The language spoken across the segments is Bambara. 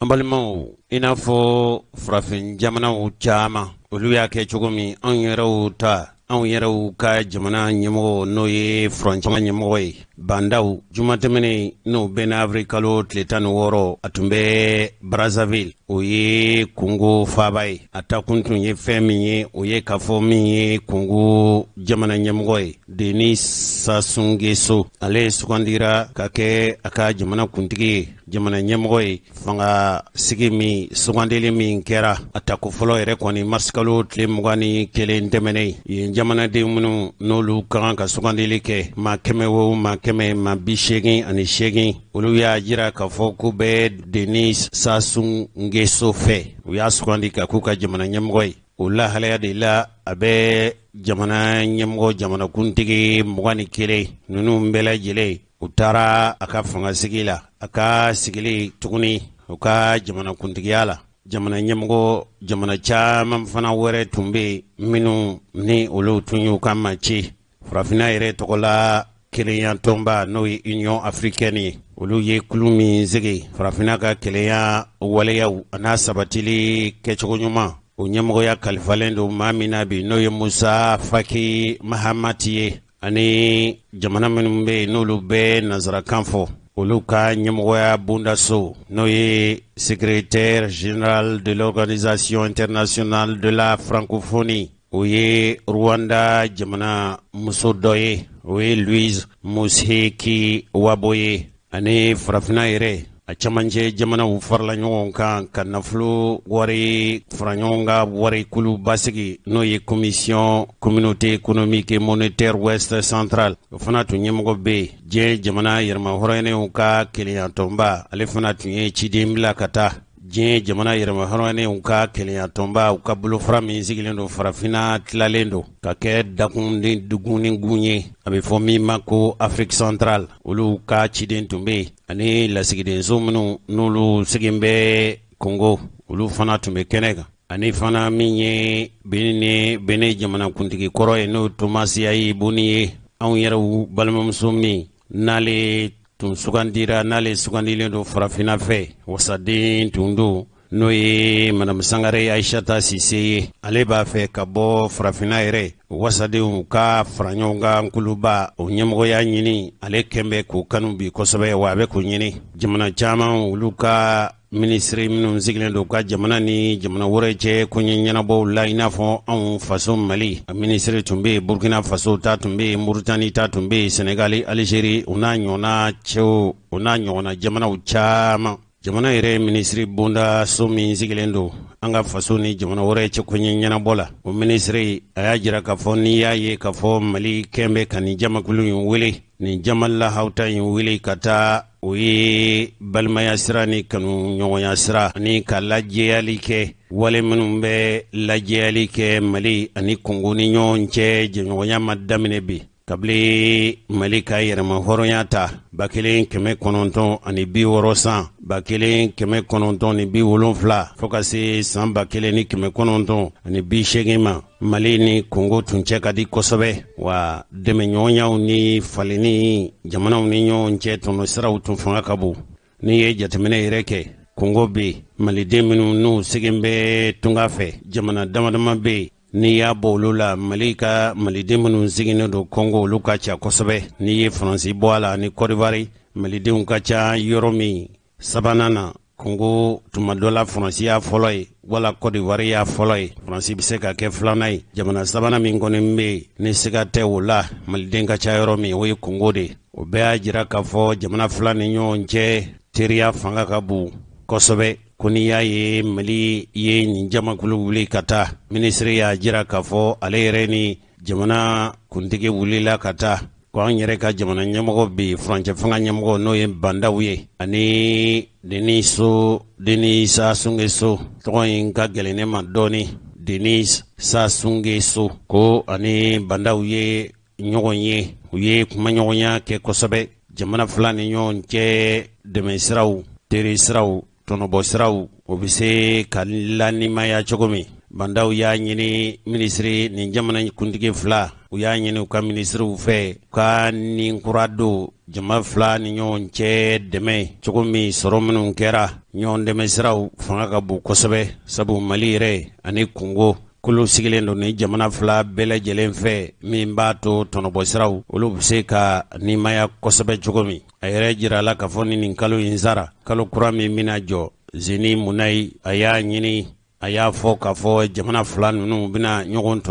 An balimaw, i n'a fɔ farafin jamanaw caman, olu y'a kɛ cogo min, anw yɛrɛw ta, anw yɛrɛw ka jamana ɲɛmɔgɔ, n'o ye furancɛ ɲɛmɔgɔ ye, Bah N'Daw, juma tɛmɛnen, n'o bɛnna avril kalo tile 16, a tun bɛ Brazzaville, o ye Kongo faaba ye. A takun tun ye fɛn min ye, o ye k'a fɔ min ye Kongo jamana ɲɛmɔgɔ ye, Denis Sassou Nguesso, ale sugandira ka kɛ a ka jamana kuntigi ye, jamana ɲɛmɔgɔ ye. Fanga sigi min sugandili min kɛra, a tako fɔlɔ yɛrɛ kɔni, marisikalo tile 21 tɛmɛnen, yen jamanaden minnu n'olu ka kan ka sugandili kɛ, maa 100 o maa 100, maa 88, olu y'a jira k'a fɔ k'u bɛ Denis Sassou Nguesso fɛ, u y'a sugandi ka k'u ka jamana ɲɛmɔgɔ ye. O lahalaya de la, a bɛ jamana ɲɛmɔgɔ, jamanakuntigi 21 ninnu bɛɛ lajɛlen, u taara a ka fangasigi la, a ka sigili tuguni u ka jamanakuntigiya la. Jamana ɲɛmɔgɔ jamana caman fana wɛrɛ tun bɛ yen minnu ni olu tun y'u ka maa ci. Farafinna yɛrɛ tɔgɔ la kelenya tɔnba, n'o ye Union africaine ye, olu ye kulu min sigi farafinna ka kelenya waleyaw an'a sabatili kɛcogo ɲuman, o ɲɛmɔgɔya kalifalen don maa min na bi, n'o ye Musa Faki Mahamati ye, ani jamana minnu bɛ yen n'olu bɛ nansarakan fɔ, olu ka ɲɛmɔgɔya bondaso, n'o ye secrétaire général de l'Organisation internationale de la francophonie, o ye Rwanda jamana muso dɔ ye, o ye Louise Mushikiwabo ye. Ani farafinna yɛrɛ a camancɛ jamanaw farala ɲɔgɔn kan ka nafolo wari fara ɲɔgɔn kan, wari kulu basigi, n'o ye Commission Communauté économique et monétaire ouest centrale, o fana tun ɲɛmɔgɔ bɛ yen. Diɲɛ jamana yɛrɛmahɔrɔnyaw ka kelenyatɔnba, ale fana tun ye ciden bila ka taa. Diɲɛ jamana yɛrɛmahɔrɔnyaw ka kelenyatɔnba, u ka bolofara min sigilen don farafinna, tilalen don ka kɛ dakun ni dugun ni gun ye, a bɛ fɔ min ma ko Afrique centrale, olu ka ciden tun bɛ yen, ani lasigidenso minnu n'olu sigin bɛ Kongo, olu fana tun bɛ kɛnɛ kan. Ani fana min ye Benin ni Benin jamanakuntigi kɔrɔ ye, n'o Thomas Yayi Boni ye, anw yɛrɛw balimamuso min n'ale tun sugandira, n'ale sugandilen don farafinna fɛ, wasaden tun don, n'o ye Madamu Sangare Ayisata Sise ye, ale b'a fɛ ka bɔ farafinna yɛrɛ wasadenw ka fara ɲɔgɔn kan kuluba o ɲɛmɔgɔya ɲini. Ale kɛn bɛ k'o kanu bi kosɛbɛ, wa a bɛ k'o ɲini. Jamana caman, olu ka minisiri minnu sigilen don ka jamana ni jamana wɛrɛ cɛ koɲɛ ɲɛnabɔw la, i n'a fɔ anw faso Mali a minisiri tun bɛ yen, Burkina Faso ta tun bɛ yen, Mauritanie ta tun bɛ yen, Senegali, Algérie, u n'a ɲɔgɔnna cɛw, o n'a ɲɔgɔnna jamanaw caman. Jamana yɛrɛ minisiri bonda so min sigilen don an ka faso ni jamana wɛrɛ cɛ koɲɛ ɲɛnabɔ la, o minisiri, a y'a jira k'a fɔ n'i y'a ye k'a fɔ Mali kɛn bɛ ka nin jamakulu in wele, nin jama lahawuta in wele ka taa, o ye balimaya sira ni kanu ɲɔgɔnya sira ani ka lajɛyali kɛ, wale minnu bɛ lajɛyali kɛ Mali ani Kongo ni ɲɔgɔn cɛ. Jɛɲɔgɔnya ma daminɛ bi. Kabini Mali ka yɛrɛma hɔrɔnya ta 1960, san 1970, fo ka se san 1980 ma, Mali ni Kongo tun cɛ ka di kosɛbɛ, wa dɛmɛɲɔgɔnyaw ni falenni jamanaw ni ɲɔgɔn cɛ tɔnɔ siraw tun fanga ka bon. N'i ye jateminɛ yɛrɛ kɛ, Kongo bɛ yen, maliden minnu n'u segin bɛ tunga fɛ, jamana dama dama bɛ yen. N'i y'a bɔ olu la, Mali ka maliden minnu sigilen don Kɔngo, olu ka ca kosɛbɛ. N'i ye Faransi bɔ a la ani Kɔdiwari, malidenw ka ca yɔrɔ min sabanan na, Kongo. Tuma dɔ la, Faransi y'a fɔlɔ ye wala Kɔdiwari y'a fɔlɔ ye, Faransi bɛ se ka kɛ filanan ye. Jamana sabanan min kɔni bɛ yen ni siga tɛ o la, maliden ka ca yɔrɔ min, o ye Kongo de ye. O bɛɛ y'a jira k'a fɔ jamana fila ni ɲɔgɔn cɛ teriya fanga ka bon kosɛbɛ. Ko n'i y'a ye Mali ye nin jamakulu wuli ka taa, minisiri y'a jira k'a fɔ ale yɛrɛ ni jamana kuntigi wulila ka taa, ko an yɛrɛ ka jamana ɲɛmɔgɔ bi, furancɛ fanga ɲɛmɔgɔ, n'o ye Bah N'Daw ye, ani Denis so Denis Sassou Nguesso, tɔgɔ in ka gɛlɛn ne ma dɔɔni, Denis Sassou Nguesso, ko ani Bah N'Daw ye ɲɔgɔn ye, u ye kumaɲɔgɔnya kɛ kosɛbɛ jamana fila ni ɲɔgɔn cɛ dɛmɛ siraw, teri siraw, tɔnɔbɔ siraw, o bɛ se ka lanimaya cogo min. Ba Ndaw y'a ɲini minisiri nin jamana kuntigi fila, u y'a ɲini u ka minisiriw fɛ ka nin kura don jama fila ni ɲɔgɔn cɛ dɛmɛ cogo min sɔrɔ minnu kɛra ɲɔgɔn dɛmɛ siraw fanga ka bon kosɛbɛ, sabu Mali yɛrɛ ani Kongo kolo sigilen don ni jamana fila bɛɛ lajɛlen fɛ, min b'a to tɔnɔbɔ siraw olu bɛ se ka nimaya kosɛbɛ cogo min. A yɛrɛ jira la k'a fɔ ni nin kalo in sara, kalo kura min bɛna jɔ, Zeni Munayi a y'a ɲini, a y'a fɔ k'a fɔ jamana fila ninnu bɛna ɲɔgɔn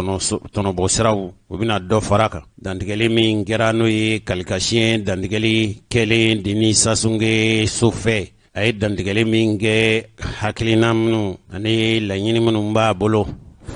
tɔnɔbɔ siraw, u bɛna dɔ fara kan. Dantigɛli min kɛra, n'o ye kalikasiyɛn dantigɛli kɛlen Denis Sassou Nguesso fɛ, a ye dantigɛli min kɛ, hakilina minnu ani laɲini minnu b'a bolo,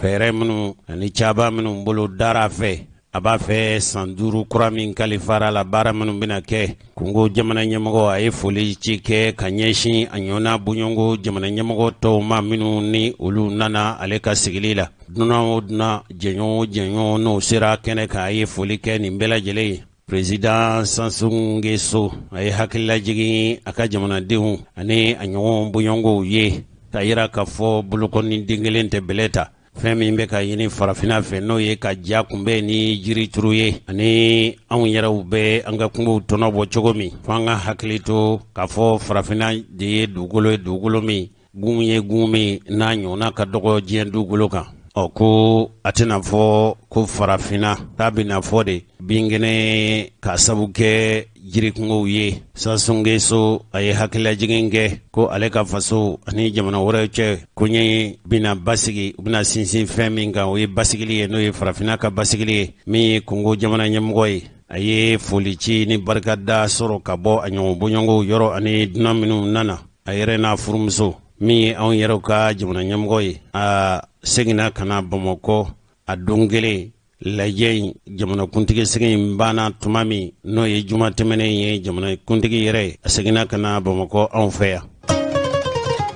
fɛɛrɛ minnu ani caba minnu bolo dara a fɛ, a b'a fɛ san 5 kura min kalifara la, baara minnu bɛna kɛ. Kongo jamana ɲɛmɔgɔ a ye foli ci kɛ ka ɲɛsin a ɲɔgɔnna bɔɲɔgɔnko jamana ɲɛmɔgɔ tɔw ma, minnu ni olu nana ale ka sigili la. Dunan o dunan, jɛɲɔgɔn o jɛɲɔgɔn n'o sera kɛnɛ kan, a ye foli kɛ nin bɛɛ lajɛlen ye. Président Sassou Nguesso a ye hakililajigin a ka jamanadenw ani a ɲɔgɔn bɔɲɔgɔnkow ye, k'a yira k'a fɔ bolokɔni den kelen tɛ bɛlɛ ta. Fɛn min bɛ ka ɲini farafinna fɛ, n'o ye ka ja kunbɛn ni jirituru ye, ani anw yɛrɛw bɛ an ka kungow tɔnɔ bɔ cogo min, fo an ka hakili to k'a fɔ farafinna de ye dugukolo ye, dugukolo min gun ye gun min n'a ɲɔgɔnna ka dɔgɔ diɲɛ dugukolo kan. Ɔ ko a tɛna fɔ ko farafinna k'a bɛna fɔ de binkɛnɛ k'a sabu kɛ jirikungow ye. Sassou Nguesso a ye hakililajigin kɛ ko ale ka faso ani jamana wɛrɛw cɛ koɲɛ bɛna basigi, u bɛna sinsin fɛn min kan, o ye basigili ye, n'o ye farafinna ka basigili ye. Min ye Kongo jamana ɲɛmɔgɔ ye, a ye foli ci ni barikada sɔrɔ ka bɔ a ɲɔgɔn bɔɲɔgɔnw yɔrɔ ani dunan minnu nana. A yɛrɛ n'a furumuso min ye anw yɛrɛw ka jamana ɲɛmɔgɔ ye, a seginna ka na Bamakɔ a don kelen lajɛ in jamanakuntigi sigi in banna tuma min, n'o ye juma tɛmɛnen ye. Jamanakuntigi yɛrɛ a seginna ka na Bamakɔ anw fɛ yan.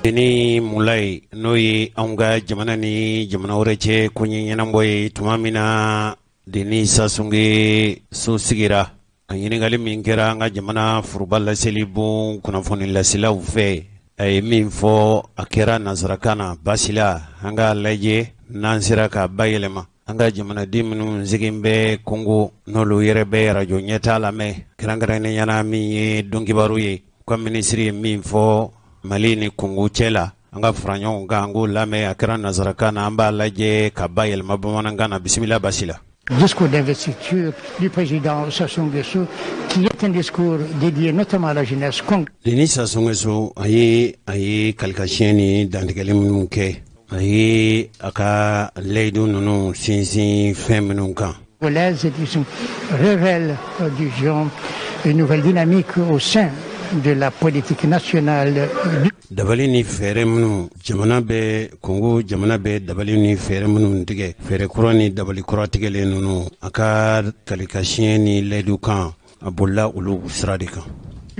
Denis Mulayi, n'o ye anw ka jamana ni jamana wɛrɛ cɛ koɲɛ ɲɛnabɔ ye, tuma min na Denis Sassou Nguesso sigira, a ɲininkali min kɛra an ka jamana foroba laseli bon kunnafoni laselaw fɛ, a ye min fɔ, a kɛra nansarakan na. Basila, an k'a lajɛ n'an sera k'a bayɛlɛma an ka jamanaden minnu sigilen bɛ Kongo, n'olu yɛrɛ bɛ arajo ɲɛta lamɛn, kɛrɛnkɛrɛnnenya la min ye donkibaru ye. U ka minisiri ye min fɔ Mali ni Kongo cɛ la, an ka fara ɲɔgɔn kan, an k'o lamɛn. A kɛra nansarakan na, an b'a lajɛ ka bayɛlɛma bamanankan na. Bisimila, Basila. Discours d'investiture du président Sassou Nguesso, qui est un discours dédié notamment à la jeunesse congolaise. Denis Sassou Nguesso a ye kalikasiyɛn ni dantigɛli minnu kɛ, a ye a ka layidu ninnu sinsin fɛn minnu kan, disons, révèle, disons, une nouvelle dynamique au sein de la politique nationale. Dabali ni fɛɛrɛ minnu jamana bɛ, Kongo jamana bɛ dabali ni fɛɛrɛ minnu tigɛ, fɛɛrɛ kura ni dabali kura tigɛlen ninnu, a ka kalikasiyɛn ni layidu kan, a bolila olu sira de kan.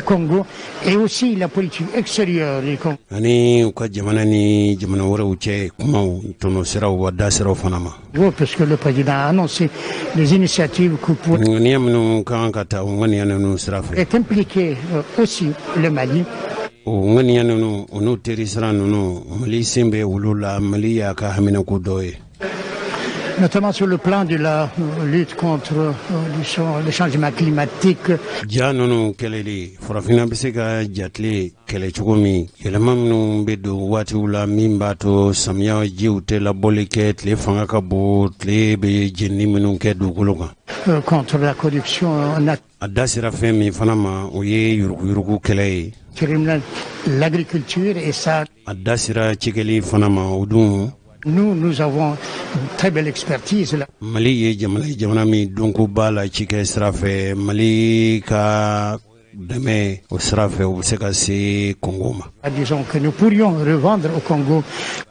Congo et aussi la politique extérieure du Congo. Ani u ka jamana ni jamana wɛrɛw cɛ kumaw tɔnɔ siraw wa da siraw fana ma. Puisque le président a annoncé les initiatives que pour ŋaniya minnu kan ka ta, o ŋaniya ninnu sira fɛ, est impliqué aussi le Mali. O ŋaniya ninnu, o n'u teri sira ninnu, Mali sen bɛ olu la. Mali y'a ka haminako dɔ ye. Notamment sur le plan de la lutte contre le changement climatique. Ja ninnu kɛlɛli, farafinna bɛ se ka jatile kɛlɛ cogo min, yɛlɛma minnu bɛ don waatiw la min b'a to samiya jiw tɛ labɔli kɛ, tile fanga ka bon, tile bɛ jenini minnu kɛ dugukolo kan. Contre la corruption. A da sera fɛn min fana ma, o ye yuruguyurugu kɛlɛ ye. L'agriculture et ça. A da sera cikɛli fana ma, o dun, Nous, nous avons une très belle expertise là. Mali ye jamana ye, jamana min donko b'a la cikɛ sira fɛ. Mali ka dɛmɛ o sira fɛ, o bɛ se ka se Kongo ma. Disons que nous pourrions revendre au Congo.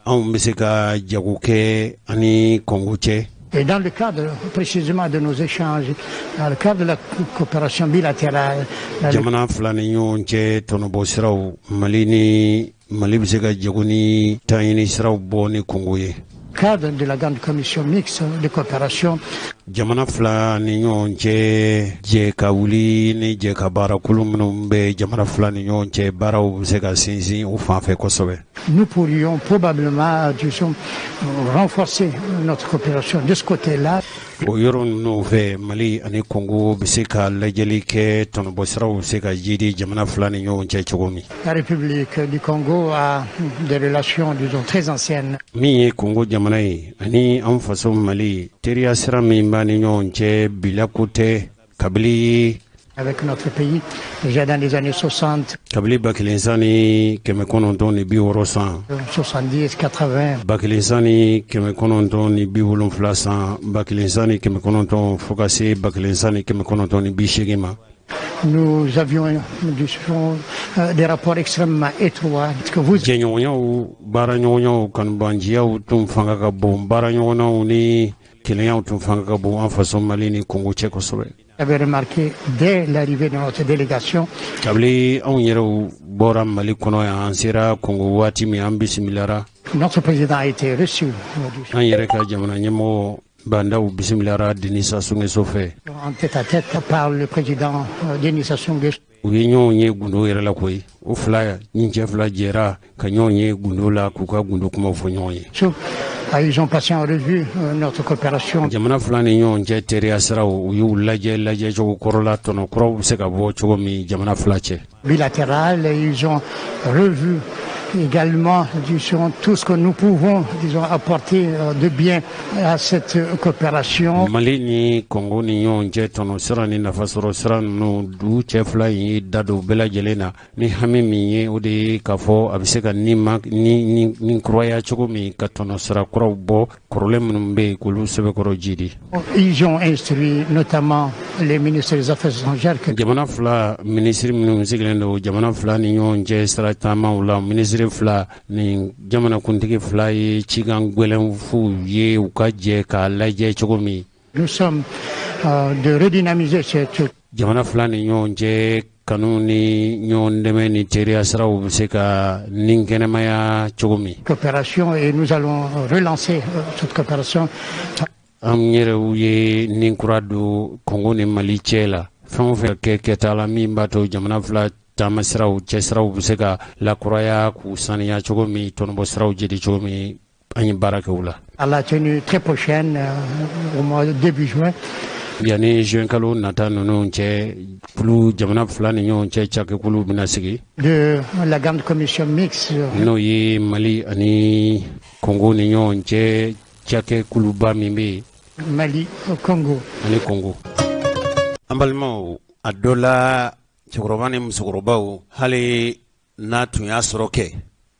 Anw bɛ se ka jago kɛ ani Kongo cɛ. Et dans le cadre précisément de nos échanges, dans le cadre de la coopération bilatérale, Jamana fila ni ɲɔgɔn cɛ tɔnɔbɔ siraw, Mali ni Mali bɛ se ka jago ni taɲini siraw bɔ ni Kongo ye. Cadre de la grande commission mixte de coopération. Jamana fila ni ɲɔgɔn cɛ, jɛ ka wuli ni jɛ ka baarakulu minnu bɛ jamana fila ni ɲɔgɔn cɛ, baaraw bɛ se ka sinsin u fan fɛ kosɛbɛ. Nous pourrions probablement, disons, renforcer notre coopération de ce côté-là. O yɔrɔ ninnu fɛ, Mali ani Kongo bɛ se ka lajɛli kɛ, tɔnɔbɔsiraw bɛ se ka jidi jamana fila ni ɲɔgɔn cɛ cogo min. La République du Congo a des relations, disons, très anciennes. Min ye Kongo jamana ye ani an faso Mali, teriya sira min b'a ni ɲɔgɔn cɛ, bila ko tɛ, kabili Avec notre pays, déjà dans les années 60, kabili 1960 san, 70, 80, 1970 san, 1990 fo ka se 1980 ma, nous avions, disons, des rapports extrêmement étroits. Que vous jɛɲɔgɔnyaw, baaraɲɔgɔnyaw, kanubanciyaw tun fanga ka bon, baaraɲɔgɔnnaw ni kelenyaw tun fanga ka bon an faso Mali ni Kongo cɛ kosɛbɛ. Avez remarqué dès l'arrivée de notre délégation, Kabili anw yɛrɛw bɔra Mali kɔnɔ yan, an sera Kongo waati min, an bisimilara. Notre président a été reçu An yɛrɛ ka jamana ɲɛmɔgɔ Bah N'Daw bisimilara Denis Sassou Nguesso fɛ. En tête à tête par le président Denis Sassou Nguesso. U ye ɲɔgɔn ye gundo yɛrɛ la koyi. O fila ni cɛ fila jɛra ka ɲɔgɔn ye gundo la, k'u ka gundo kumaw fɔ ɲɔgɔn ye. Ils ont passé en revue notre coopération. Jamana fila ni ɲɔgɔn cɛ teriya siraw, u y'u lajɛ lajɛ cogo kɔrɔ la, tɔnɔ kuraw bɛ se ka bɔ cogo min jamana fila cɛ. Bilatérale. Ils ont revu également, disons, tout ce que nous pouvons, disons, apporter de bien à cette coopération. Mali ni Kongo ni ɲɔgɔn cɛ tɔnɔ sira ni nafasɔrɔ sira ninnu, du cɛ fila in ye da don bɛɛ lajɛlen na ni hami min ye, o de ye k'a fɔ a bɛ se ka ni ma ni kuraya cogo min ka tɔnɔ sira kuraw bɔ, kɔrɔlen minnu bɛ yen k'olu sɛbɛkɔrɔ jidi. Ils ont instruit notamment les ministres des Affaires étrangères que Jamana fila minisiri minnu sigilen don jamana fila ni ɲɔgɔn cɛ sira taamaw la, minisiri fila ni jamanakuntigi fila ye cikan gwɛlɛn f'u ye, u ka jɛ k'a lajɛ cogo min nous sommes de redynamiser cette jamana fila ni ɲɔgɔn cɛ kanu ni ɲɔgɔn dɛmɛ ni teriya siraw bɛ se ka nin kɛnɛmaya cogo min. Coopération et nous allons relancer cette coopération. An yɛrɛw ye nin kura don Kongo ni Mali cɛ la, fɛn o fɛn kɛ kɛta la min b'a to jamana fila taamasiraw cɛsiraw bɛ se ka lakuraya, k'u saniya cogo min, tɔnɔbɔ siraw jeli cogo min, an ye baara kɛ o la. À la tenue très prochaine, au mois de début juin, Yanni juin kalo nata ninnu cɛ, kulu jamana fila ni ɲɔgɔn cɛ cakɛkulu bɛna sigi, de la grande commission mixte n'o ye Mali ani Kongo ni ɲɔgɔn cɛ cakɛkuluba min bɛ yen. Mali-Congo. Ani Kongo. An balimaw, a dɔ la, cɛkɔrɔba ni musokɔrɔbaw, hali n'a tun y'a sɔrɔ kɛ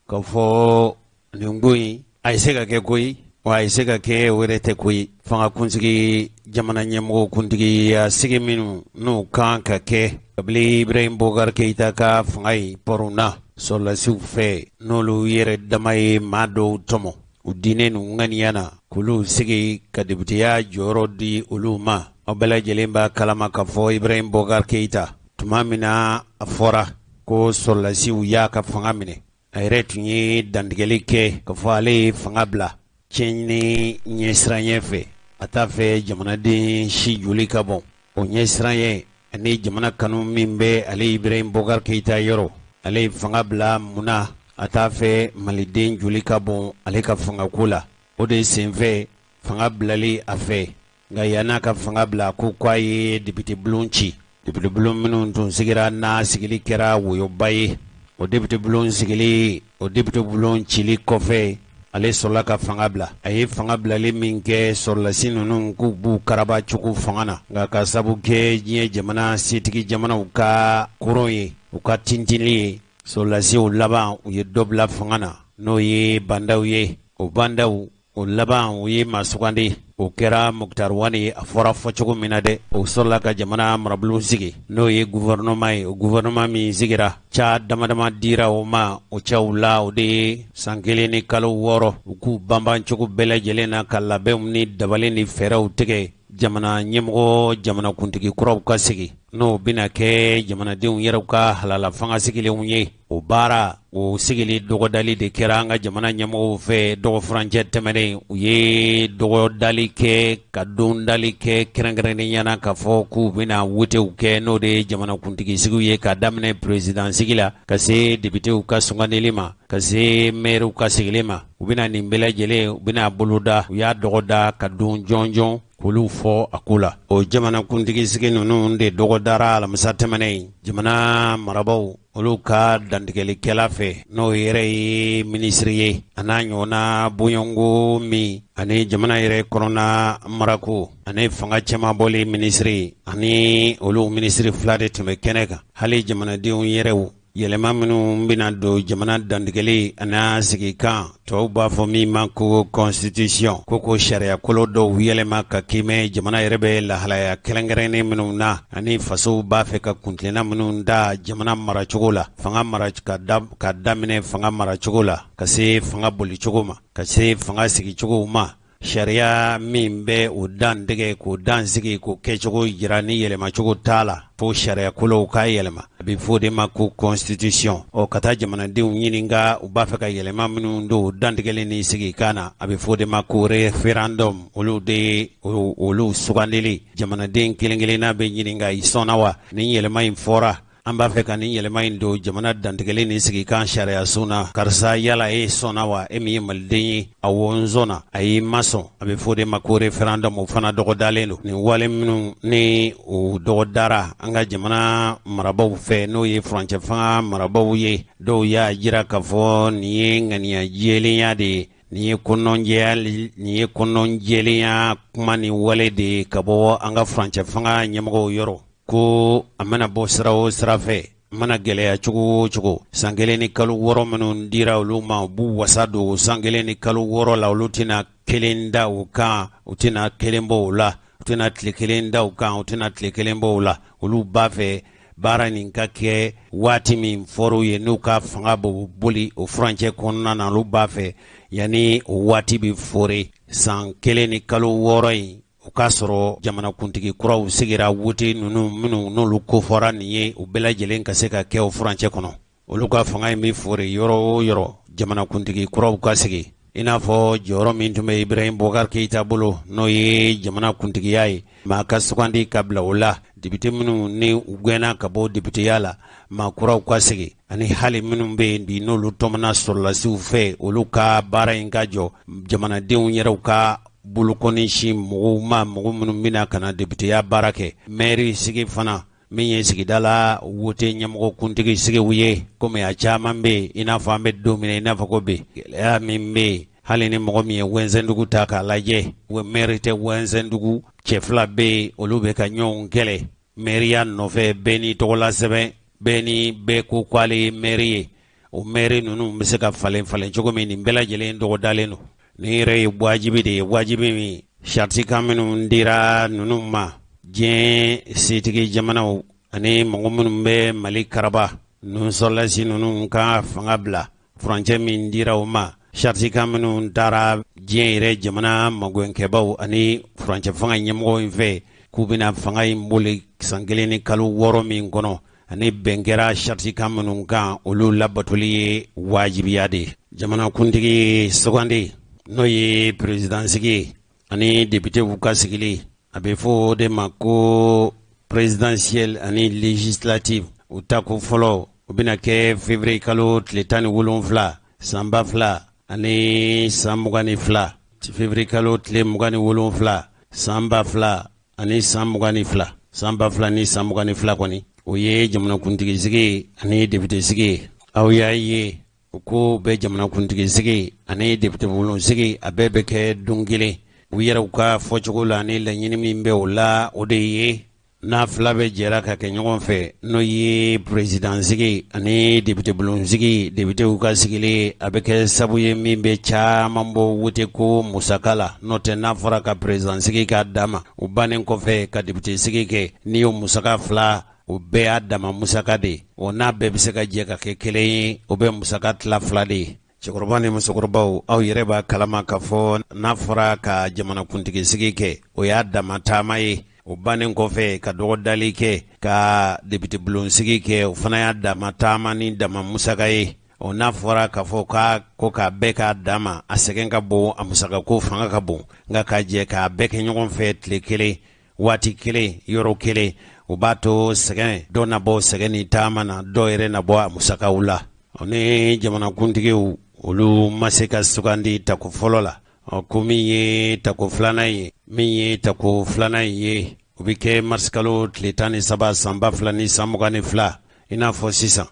k'a fɔ nin ko in a ye se ka kɛ koyi, wa a ye se ka kɛ, o yɛrɛ tɛ koyi. Fanga kuntigi, jamana ɲɛmɔgɔ kuntigiya sigi minnu n'u kan ka kɛ kabili Ibrahim Boubacar Keïta ka fanga ye pɔrɔnna sɔrɔlasiw fɛ, n'olu yɛrɛ dama ye maa dɔw tɔmɔ u diinɛ n'u ŋaniya na k'olu sigi ka députéya jɔyɔrɔ di olu ma, aw bɛɛ lajɛlen b'a kalama k'a fɔ Ibrahim Boubacar Keïta, tuma min na a fɔra ko sɔrɔlasiw y'a ka fanga minɛ, a yɛrɛ tun ye dantigɛli kɛ k'a fɔ ale ye fanga bila tiɲɛni ɲɛsiranɲɛ fɛ, a t'a fɛ jamanaden si joli ka bɔn. O ɲɛsiranɲɛ ani jamana kanu min bɛ ale Ibrahim Boubacar Keïta yɔrɔ, ale ye fanga bila mun na? A t'a fɛ maliden joli ka bɔn ale ka fangako la. O de senfɛ fanga bilali a fɛ. Nka yann'a ka fanga bila, ko k'a ye député bulon ci, député bulon minnu tun sigira n'a sigili kɛra woyoba ye. O député bulon sigili, o député bulon cili kɔfɛ, ale sɔrɔla ka fanga bila. A ye fanga bilali min kɛ, sɔrɔlasi ninnu k'u b'u karaba cogo fanga na, nka ka sabu kɛ diɲɛ jamana setigi jamanaw ka koron ye, u ka tintili ye, sɔrɔlasiw laban u ye dɔ bila fanga na, n'o ye Bah N'Daw ye. O Bah N'Daw o laban u ye maa sugandi, o kɛra Moctar Ouane ye. A fɔra fɔcogo min na dɛ, o sɔrɔla ka jamana marabolo sigi, n'o ye gouvernement ye. O gouvernement min sigira, ca dama dama dira o ma. O cɛw la, o de ye san 1 ni kalo 6, u k'u banban cogo bɛɛ lajɛlen na ka labɛnw ni dabali ni fɛɛrɛw tigɛ. Jamana ɲɛmɔgɔ jamanakuntigi kuraw ka sigi, n'o bɛna kɛ jamanadenw yɛrɛw ka halala fanga sigilenw ye, o baara o sigili dɔgɔdali de kɛra an ka jamana ɲɛmɔgɔw fɛ dɔgɔfurancɛ tɛmɛnen. U ye dɔgɔdali kɛ ka dondali kɛ kɛrɛnkɛrɛnnenya na k'a fɔ k'u bɛna wotew kɛ, n'o de ye jamanakuntigi sigiw ye, ka daminɛ perezidan sigi la ka se depitew ka sugandili ma, ka se mɛriw ka sigili ma. U bɛna nin bɛɛ lajɛlen, u bɛna boloda. U y'a dɔgɔda ka don jɔnjɔn k'olu fɔ a ko la. O jamanakuntigi sigi ninnu de dɔgɔdara alamisa tɛmɛnen jamana marabaw olu ka dantigɛlikɛla fɛ, n'o yɛrɛ ye minisiri ye, a n'a ɲɔgɔnna bɔɲɔgɔnko min ani jamana yɛrɛ kɔnɔna marako ani fanga cɛmabɔli minisiri, ani olu minisiri fila de tun bɛ kɛnɛ kan. Hali jamanadenw yɛrɛw yɛlɛma minnu bɛna don jamana dantigɛli an'a sigikan, tubabu b'a fɔ min ma ko constitution, ko sariyakolo dɔw yɛlɛma ka kiimɛ jamana yɛrɛ bɛ lahalaya kɛrɛnkɛrɛnnen minnu na, ani fasow b'a fɛ ka kuntilenna minnu da jamana maracogo la, fanga mara ka daminɛ fanga maracogo la ka se fanga bolicogo ma, ka se fanga sigicogow ma. Sariya min bɛ o dantigɛ, k'o dan sigi, k'o kɛcogo jira ni yɛlɛmacogo t'a la, fo sariyakolow k'a yɛlɛma, a bɛ fɔ o de ma ko constitution. Ɔ, ka taa jamanadenw ɲininka u b'a fɛ ka yɛlɛma minnu don dantigɛli ni sigikan na, a bɛ fɔ o de ma ko référendum. Olu de ye olu sugandili, jamanaden kelen kelenna bɛ ɲininka: i sɔnna wa nin yɛlɛma in fɔra, an b'a fɛ ka nin yɛlɛma in don jamana dantigɛli ni sigikan sariyasun na, karisa, yala e sɔnna wa, e min ye maliden ye? Awɔ, n sɔnna. Ayi, n ma sɔn. A bɛ fɔ o de ma ko référendum. O fana dɔgɔdalen don. Nin wale minnu ni o dɔgɔdara an ka jamana marabaw fɛ, n'o ye furancɛ fanga marabaw ye, dɔw y'a jira k'a fɔ nin ye ŋaniya jɛlenya de ye, nin ye kɔnɔnjɛya, nin ye kɔnɔnjɛlenya kuma ni wale de ye ka bɔ an ka furancɛ fanga ɲɛmɔgɔw yɔrɔ, ko a mana bɔ sira o sira fɛ, a mana gɛlɛya cogo o cogo, san 1 ni kalo 6 minnu dira olu ma, u b'u wasa don san 1 ni kalo 6 la. Olu tɛna kelen da u kan, u tɛna kelen bɔ o la, u tɛna tile kelen da u kan, u tɛna tile kelen bɔ o la. Olu b'a fɛ baara nin ka kɛ waati min fɔr'u ye, n'u ka fanga b'o boli o furancɛ kɔnɔna na. Olu b'a fɛ yanni o waati bɛ fore, san 1 ni kalo 6 in, o k'a sɔrɔ jamanakuntigi kuraw sigira, wote ninnu minnu n'olu kofɔra nin ye, u bɛɛ lajɛlen ka se ka kɛ o furancɛ kɔnɔ. Olu ka fanga in bɛ fore yɔrɔ o yɔrɔ, jamanakuntigi kuraw ka sigi, i n'a fɔ jɔyɔrɔ min tun bɛ Ibrahim Boubacar Keïta bolo, n'o ye jamana kuntigiya ye, maa ka sugandi ka bila o la. Depite minnu ni u gɛnna ka bɔ depiteya la, maa kuraw ka sigi, ani hali minnu bɛ yen bi n'olu tɔmɔna sɔrɔlasiw fɛ, olu ka baara in ka jɔ, jamanadenw yɛrɛw ka bolokɔni sin mɔgɔw ma, mɔgɔ minnu bɛna ka na depiteya baara kɛ. Mɛri sigi fana, min ye sigida la wote ɲɛmɔgɔ kuntigi sigiw ye, komi a caman bɛ yen, i n'a fɔ an bɛ don min na i n'a fɔ ko bi, gɛlɛya min bɛ yen, hali ni mɔgɔ min ye Wɛnsɛndugu ta k'a lajɛ, mɛri tɛ Wɛnsɛndugu, cɛ fila bɛ yen, olu bɛ ka ɲɔgɔn kɛlɛ mɛriya nɔfɛ, bɛɛ n'i tɔgɔla sɛbɛn, bɛɛ ni bɛɛ ko k'ale ye mɛri ye. O mɛri ninnu bɛ se ka falen falen cogo min, nin bɛɛ lajɛlen dɔgɔdalen don. Nin yɛrɛ ye wajibi de ye, wajibi min saritikan minnu dira ninnu ma diɲɛ setigi jamanaw ani mɔgɔ minnu bɛ Mali karaba, ninnu sɔrɔlasi ninnu ka fanga bila furancɛ min dira u ma, saritikan minnu taara diɲɛ yɛrɛ jamana magɛnkɛbaw ani furancɛ fanga ɲɛmɔgɔw in fɛ, k'u bɛna fanga in boli san 1 ni kalo 6 min kɔnɔ, ani bɛn kɛra saritikan minnu kan, olu labatoli ye wajibiya de ye. Jamanakuntigi sugandi, n'o ye perezidansigi ye, ani depitew ka sigili, a bɛ fɔ o de ma ko présidentielle ani législative, u tako fɔlɔ, o bɛna kɛ février kalo tile 17 san 2022, février kalo tile 27 san 2022, san 2022 kɔni, o ye jamanakuntigi sigi ani depite sigi ye. Aw y'a ye, u ko bɛ jamanakuntigi sigi ani depite bulon sigi, a bɛɛ bɛ kɛ don kelen. U yɛrɛw ka fɔcogo la, ni laɲini min bɛ o la, o de ye n'a fila bɛ jɛra ka kɛ ɲɔgɔn fɛ, n'o ye perezidan sigi ani depite bulon sigi, depitew ka sigili, a bɛ kɛ sabu ye min bɛ caman bɔ wote ko musaka la. N'o tɛ, n'a fɔra ka perezidan sigi k'a dama, o bannen kɔfɛ ka depite sigi kɛ, n'i y'o musaka fila, o bɛɛ y'a dama musaka de ye. O n'a bɛɛ bɛ se ka jɛ ka kɛ kelen ye, o bɛ musaka tila fila de ye. Cɛkɔrɔba ni musokɔrɔbaw, aw yɛrɛ b'a kalama k'a fɔ n'a fɔra ka jamanakuntigi sigi kɛ, o y'a dama taama ye. O bannen kɔfɛ ka dɔgɔdali kɛ ka depite bulon sigi kɛ, o fana y'a dama taama ni dama musaka ye. O n'a fɔra k'a fɔ k'a ko k'a bɛɛ k'a dama, a sɛgɛn ka bon, a musakako fanga ka bon. Nka ka jɛ k'a bɛɛ kɛ ɲɔgɔn fɛ tile kelen, waati kelen, yɔrɔ kelen, o b'a to sɛgɛn dɔ na bɔ sɛgɛn ni taama na, dɔ yɛrɛ na bɔ a musakaw la. O ni jamanakuntigiw olu ma se ka sugandi tako fɔlɔ la. Ɔ ko min ye tako filanan ye, min ye tako filanan ye, o bɛ kɛ marisikalo tile 13 san 2022. I n'a fɔ sisan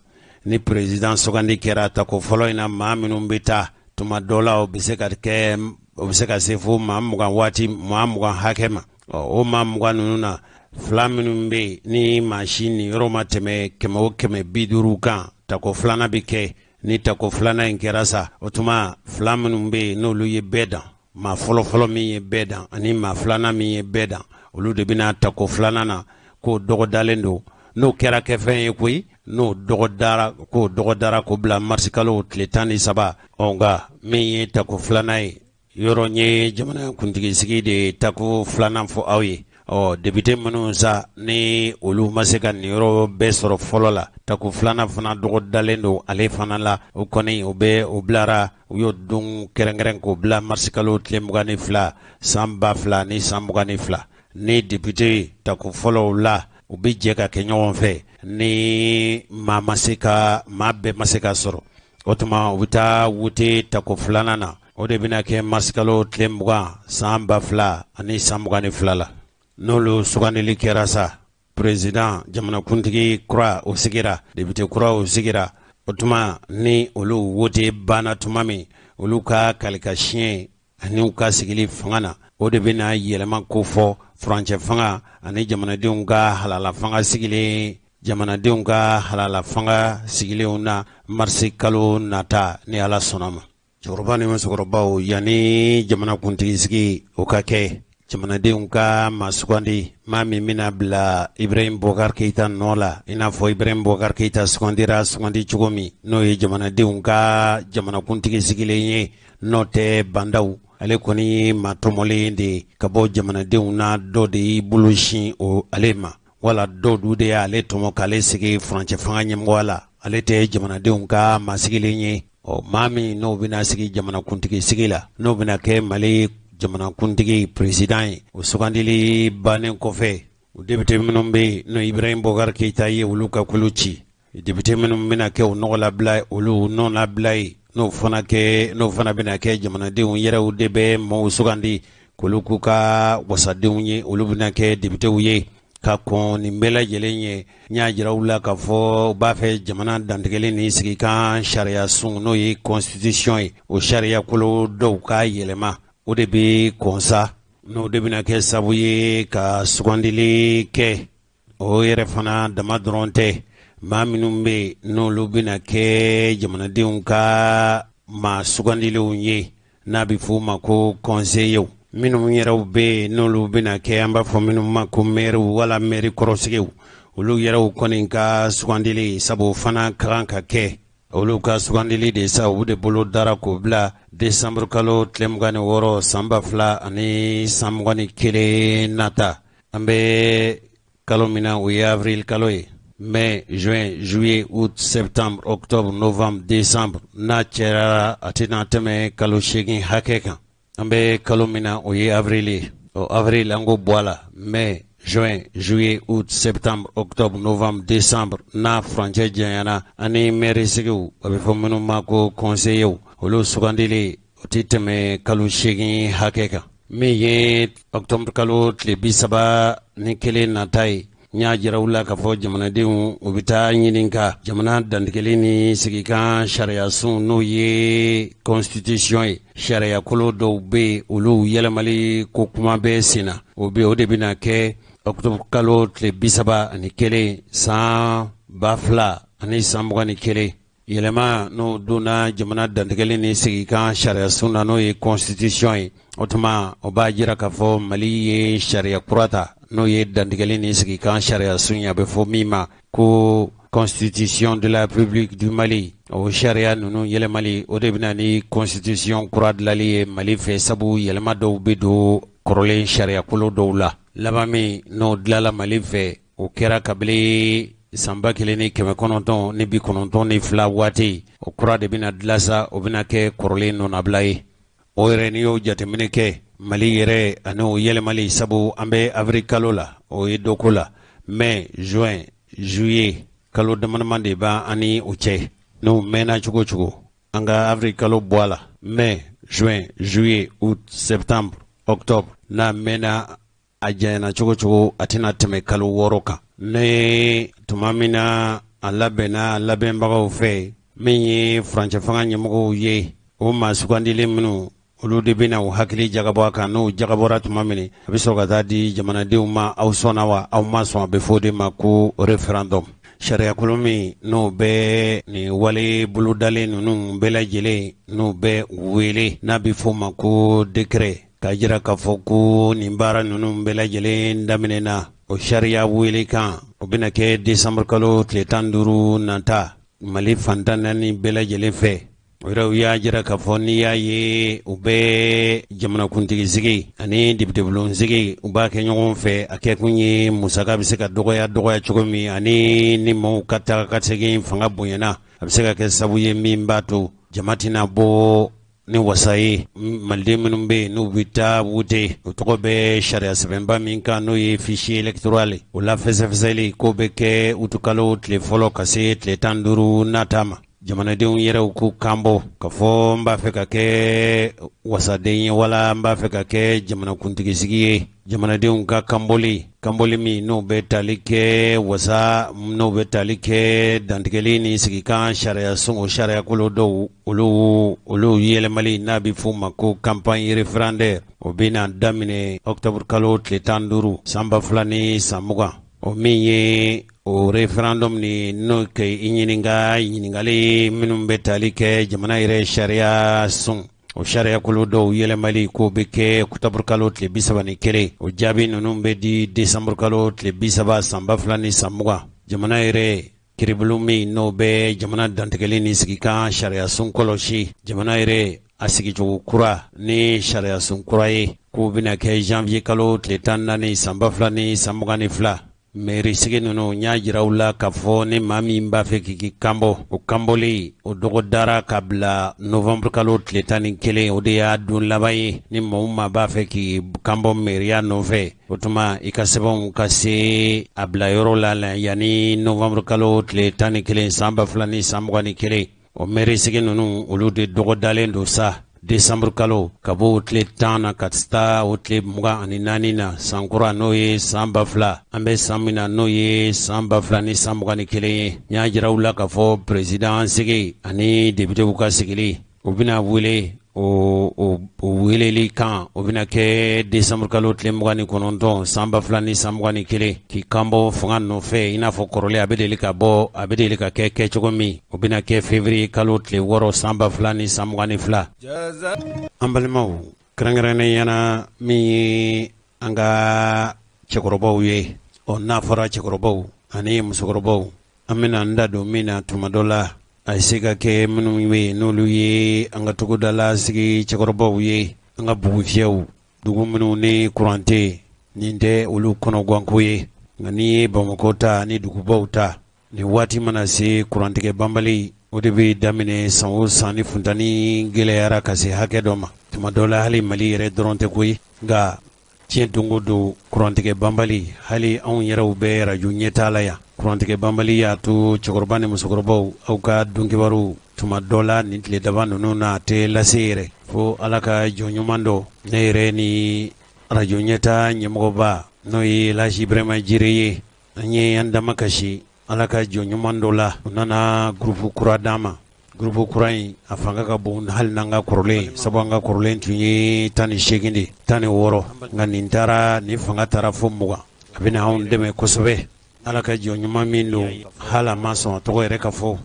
ni perezidan sugandi kɛra tako fɔlɔ in na, maa minnu bɛ taa tuma dɔ la, o bɛ se ka kɛ, o bɛ se ka se fo maa 20 waati, maa 20 hakɛ ma. Ɔ o maa 20 ninnu na, fila minnu bɛ yen ni maa si niyɔrɔ ma tɛmɛ 100 o 150 kan, tako filanan bɛ kɛ. Ni tako filanan in kɛra sa, o tuma fila minnu bɛ yen n'olu ye bɛɛ dan, maa fɔlɔfɔlɔ min ye bɛɛ dan ani maa filanan min ye bɛɛ dan, olu de bɛna tako filanan na k'o dɔgɔdalen don. N'o kɛra kɛfɛn ye koyi, n'o dɔgɔdara, k'o dɔgɔdara k'o bila marisikalo tile 13. Ɔ nka min ye tako filanan ye, yɔrɔ n ye jamana kuntigi sigi de tako filanan fɔ aw ye. Ɔ depite minnu sa ni olu ma se ka niyɔrɔ bɛɛ sɔrɔ fɔlɔ la, tako filanan fana dɔgɔdalen don ale fana la. O kɔni o bɛ o bilara, u y'o don kɛrɛnkɛrɛn k'o bila marisikalo tile 22 san 2022. Ni depite tako fɔlɔw la, u bɛ jɛ ka kɛ ɲɔgɔn fɛ, ni maa ma se ka, maa bɛɛ ma se ka sɔrɔ, o tuma u bɛ taa wote tako filanan na. O de bɛna kɛ marisikalo tile 20 san 2022 la. N'olu sugandili kɛra sa, perezidan jamanakuntigi kura o sigira, depite kura o sigira, o tuma ni olu wote banna tuma min, olu ka kalikasiɲɛ ani u ka sigili fanga na, o de bɛna yɛlɛma ko fɔ furancɛ fanga ani jamanadenw ka halala fanga sigilen, jamanadenw ka halala fanga sigilenw na marisikalo nata, ni Ala sɔnna ma. Cɛkɔrɔba ni musokɔrɔbaw, yanni jamanakuntigi sigi o ka kɛ, jamanadenw ka maa sugandi, maa min bɛna bila Ibrahim Boubacar Keïta nɔ la, i n'a fɔ Ibrahim Boubacar Keïta sugandira sugandi cogo min, n'o ye jamanadenw ka jamanakuntigi sigilen ye. N'o tɛ Bah N'Daw, ale kɔni ye maa tɔmɔlen de ye ka bɔ jamanadenw na, dɔ de y'i bolo sin o ale ma, wala dɔw du de y'ale tɔmɔ k'ale sigi furancɛ fanga ɲɛmɔgɔya la. Ale tɛ jamanadenw ka maa sigilen ye. Ɔ maa min n'o bɛna sigi jamanakuntigi sigi la, n'o bɛna kɛ Mali jamanakuntigi perezidan ye, o sugandili bannen kɔfɛ, o depite minnu bɛ yen n'o Ibrahim Boubacar Keïta ye olu ka kulu ci, depite minnu bɛna kɛ o nɔgɔlabila, olu nɔnabila ye, n'o fana kɛ, n'o fana bɛna kɛ jamanadenw yɛrɛw de bɛ maaw sugandi k'olu k'u ka wasadenw ye, olu bɛna kɛ depitew ye. Ka kɔn nin bɛɛ lajɛlen ye, n y'a jira u la k'a fɔ u b'a fɛ jamana dantigɛli ni sigikan sariya sun, n'o ye constitution ye, o sariya kolo dɔw ka yɛlɛma. O de bɛ kɔn sa, n'o de bɛna kɛ sabu ye ka sugandili kɛ. O yɛrɛ fana dama dɔrɔn tɛ, maa minnu bɛ yen n'olu bɛna kɛ jamanadenw ka maa sugandilenw ye, n'a bɛ f'o ma ko conseillers, minnu yɛrɛw bɛ yen n'olu bɛna kɛ, an b'a fɔ minnu ma ko maires wala maire kɔrɔsigiw, olu yɛrɛw kɔni ka sugandili, sabu o fana ka kan ka kɛ. Olu ka sugandili de sa, u de bolo dara k'o bila desanburu kalo tile 26 san 2021 nata. An bɛ kalo min na, o ye avril kalo ye. Mai, juin, juillet, août, septembre, octobre, novembre, décembre, n'a cɛra a tɛna tɛmɛ kalo 8 hakɛ kan. An bɛ kalo min na, o ye avril ye. Ɔ avril, an k'o bɔ a la, mai, juin, juillet, août, septembre, octobre, novembre, décembre, n'a furancɛ janyana, ani maire sigiw, a bɛ fɔ minnu ma ko conseillers, olu sugandili, o tɛ tɛmɛ kalo 8 hakɛ kan. Min ye octobre kalo tile 31 nata ye, n y'a jira u la k'a fɔ jamanadenw u bɛ taa ɲininka jamana dantigɛli ni sigikan sariya sun, n'o ye constitution ye, sariyakolo dɔw bɛ yen, olu yɛlɛmali ko kuma bɛ sen na. O bɛ o de bɛna kɛ octobre kalo tile 31 san 2021. Yɛlɛma n'o donna jamana dantigɛli ni sigikan sariya sun na, n'o ye constitution ye, o tuma o b'a jira k'a fɔ Mali ye sariya kura ta, n'o ye dantigɛli ni sigikan sariya sun ye, a bɛ fɔ min ma ko Constitution de la République du Mali, o sariya ninnu yɛlɛmali, o de bɛna ni constitution kura dilanli ye Mali fɛ, sabu yɛlɛma dɔw bɛ don kɔrɔlen sariyakolo dɔw la. Laban min n'o dilanla Mali fɛ, o kɛra kabini san 1992 waati. O kura de bɛna dilan sa, o bɛna kɛ kɔrɔlen nɔnabila ye. O yɛrɛ, n'i y'o jateminɛ kɛ Mali yɛrɛ ani o yɛlɛmali, sabu an bɛ avril kalo la, o ye dɔko la, mai, juin, juillet, kalo damadama de b'an ani o cɛ. N'o mɛnna cogo o cogo, an ka avril kalo bɔ a la, mai, juin, juillet, août, septembre, octobre, n'a mɛnna, a janyana cogo cogo, a tɛna tɛmɛ kalo 6 kan. Ne tuma min na a labɛnna labɛnbagaw fɛ, min ye furancɛ fanga ɲɛmɔgɔw ye, o maa sugandilen minnu, olu de bɛna u hakili jagabɔ a kan. N'o jagabɔra tuma min, a bɛ sɔrɔ ka taa di jamanadenw ma: aw sɔnna wa, aw ma sɔn? A bɛ fɔ o de ma ko référendum. Sariyakolo min n'o bɛ nin wale bolodalen ninnu bɛɛ lajɛlen, n'o bɛ wele n'a bɛ fɔ o ma ko décret, k'a jira k'a fɔ ko nin baara ninnu bɛɛ lajɛlen daminɛna, o sariya wele kan, o bɛna kɛ décembre kalo tile 15 nata Mali fan 14 bɛɛ lajɛlen fɛ. O yɛrɛ, u y'a jira k'a fɔ n'i y'a ye u bɛ jamanakuntigi sigi ani depitebulon sigi, u b'a kɛ ɲɔgɔn fɛ, a kɛkun ye musaka bɛ se ka dɔgɔya dɔgɔya cogo min, ani ni maaw ka taa ka segin fanga bonyana, a bɛ se ka kɛ sabu ye min b'a to jama tɛna bɔ ni wasa ye. Maliden minnu bɛ yen n'u bɛ taa wote, o tɔgɔ bɛ sariya sɛbɛnba min kan, n'o ye fichier électoral, o la fɛsɛfɛsɛli k'o bɛ kɛ utukalo tile 1 ka se tile 15 nata ma. Jamanadenw yɛrɛw k'u kan bɔ ka fɔ n b'a fɛ ka kɛ wasaden ye wala n b'a fɛ ka kɛ jamanakuntigi sigi ye. Jamanadenw ka kanbɔli, kanbɔli min n'o bɛ tali kɛ wasa, n'o bɛ tali kɛ dantigɛli ni sigikan sariya sun, o sariyakolo dɔw, olu yɛlɛmali, n'a bɛ f'o ma ko campagne référendaire, o bɛna daminɛ octobre kalo tile 15 san 2020. O min ye o référendum ni n'o kɛ i ɲininka ɲininkali minnu bɛ tali kɛ jamana yɛrɛ sariya sun, o sariyakolo dɔw yɛlɛmali, k'o bɛ kɛ octobre kalo tile 31. O jaabi ninnu bɛ di décembre kalo tile 30 san 2020. Jamana yɛrɛ kiribulon min n'o bɛ jamana dantigɛli ni sigikan sariyasun kɔlɔsi, jamana yɛrɛ a sigicogo kura ni sariyasun kura ye, k'o bɛna kɛ janvier kalo tile 14 san 2022. Mairie sigi ninnu, n y'a jira u la k'a fɔ ni maa min b'a fɛ k'i kanbɔ, o kanbɔli, o dɔgɔdara ka bila novembre kalo tile 11, o de y'a don laban ye. Ni maa o maa b'a fɛ k'i kanbɔ mairie nɔfɛ, o tuma i ka sɛbɛnw ka se a bila yɔrɔ la yanni novembre kalo tile 11 san 2021. O mairie sigi ninnu, olu de dɔgɔdalen don sa décembre kalo, ka bɔ o tile 10 na ka taa o tile 24 na, san kura, n'o ye san 2000, an bɛ san min na, n'o ye san 2021 ye. N y'a jira u la k'a fɔ président sigi ani députéw ka sigili, o bɛna wele, o weleli kan, o bɛna kɛ décembre kalo tile 29 san 2021. K'i kanbɔ fanga nɔfɛ i n'a fɔ kɔrɔlen a bɛ deli ka bɔ, a bɛ deli ka kɛ kɛcogo min, o bɛna kɛ février kalo tile 6 san 2022. An balimaw, kɛrɛnkɛrɛnnenya na min ye an ka cɛkɔrɔbaw ye, ɔ n'a fɔra cɛkɔrɔbaw ani musokɔrɔbaw, an bɛna an da don min na tuma dɔ la, a ye se ka kɛ minnu bɛ yen n'olu ye an ka togodala sigi cɛkɔrɔbaw ye, an ka bugufiyɛw, dugu minnu ni kuran tɛ, nin tɛ olu kɔnɔganko ye. Nka n'i ye Bamakɔ ta ni dugubaw ta, nin waati mana se, kurantigɛ banbali, o de bɛ daminɛ san o san ni funtani gɛlɛyara ka se hakɛ dɔ ma. Tuma dɔ la, hali Mali yɛrɛ dɔrɔn tɛ koyi, nka tiɲɛ don o don, kurantigɛ banbali, hali anw yɛrɛw bɛ arajo ɲɛtaa la yan, kurantigɛ banbali y'a to cɛkɔrɔba ni musokɔrɔbaw, aw ka donkibaru, tuma dɔ la nin tile daba ninnu na, a tɛ lase yɛrɛ fo Ala ka jɔn ɲuman dɔ. Ne yɛrɛ ni arajo ɲɛtaa ɲɛmɔgɔba, n'o ye Elhaji Ibrahima Jire ye, an ye an dama kasi Ala ka jɔn ɲuman dɔ la. U nana groupe kura d'an ma. Groupe kura in, a fanga ka bon hali n'an ka kɔrɔlen, sabu an ka kɔrɔlen tun ye 18 de, 16, nka nin taara, nin fanga taara fo 20. A bɛna anw dɛmɛ kosɛbɛ. Ala ka jɔn ɲuman min don, hali a ma sɔn a tɔgɔ yɛrɛ ka fɔ,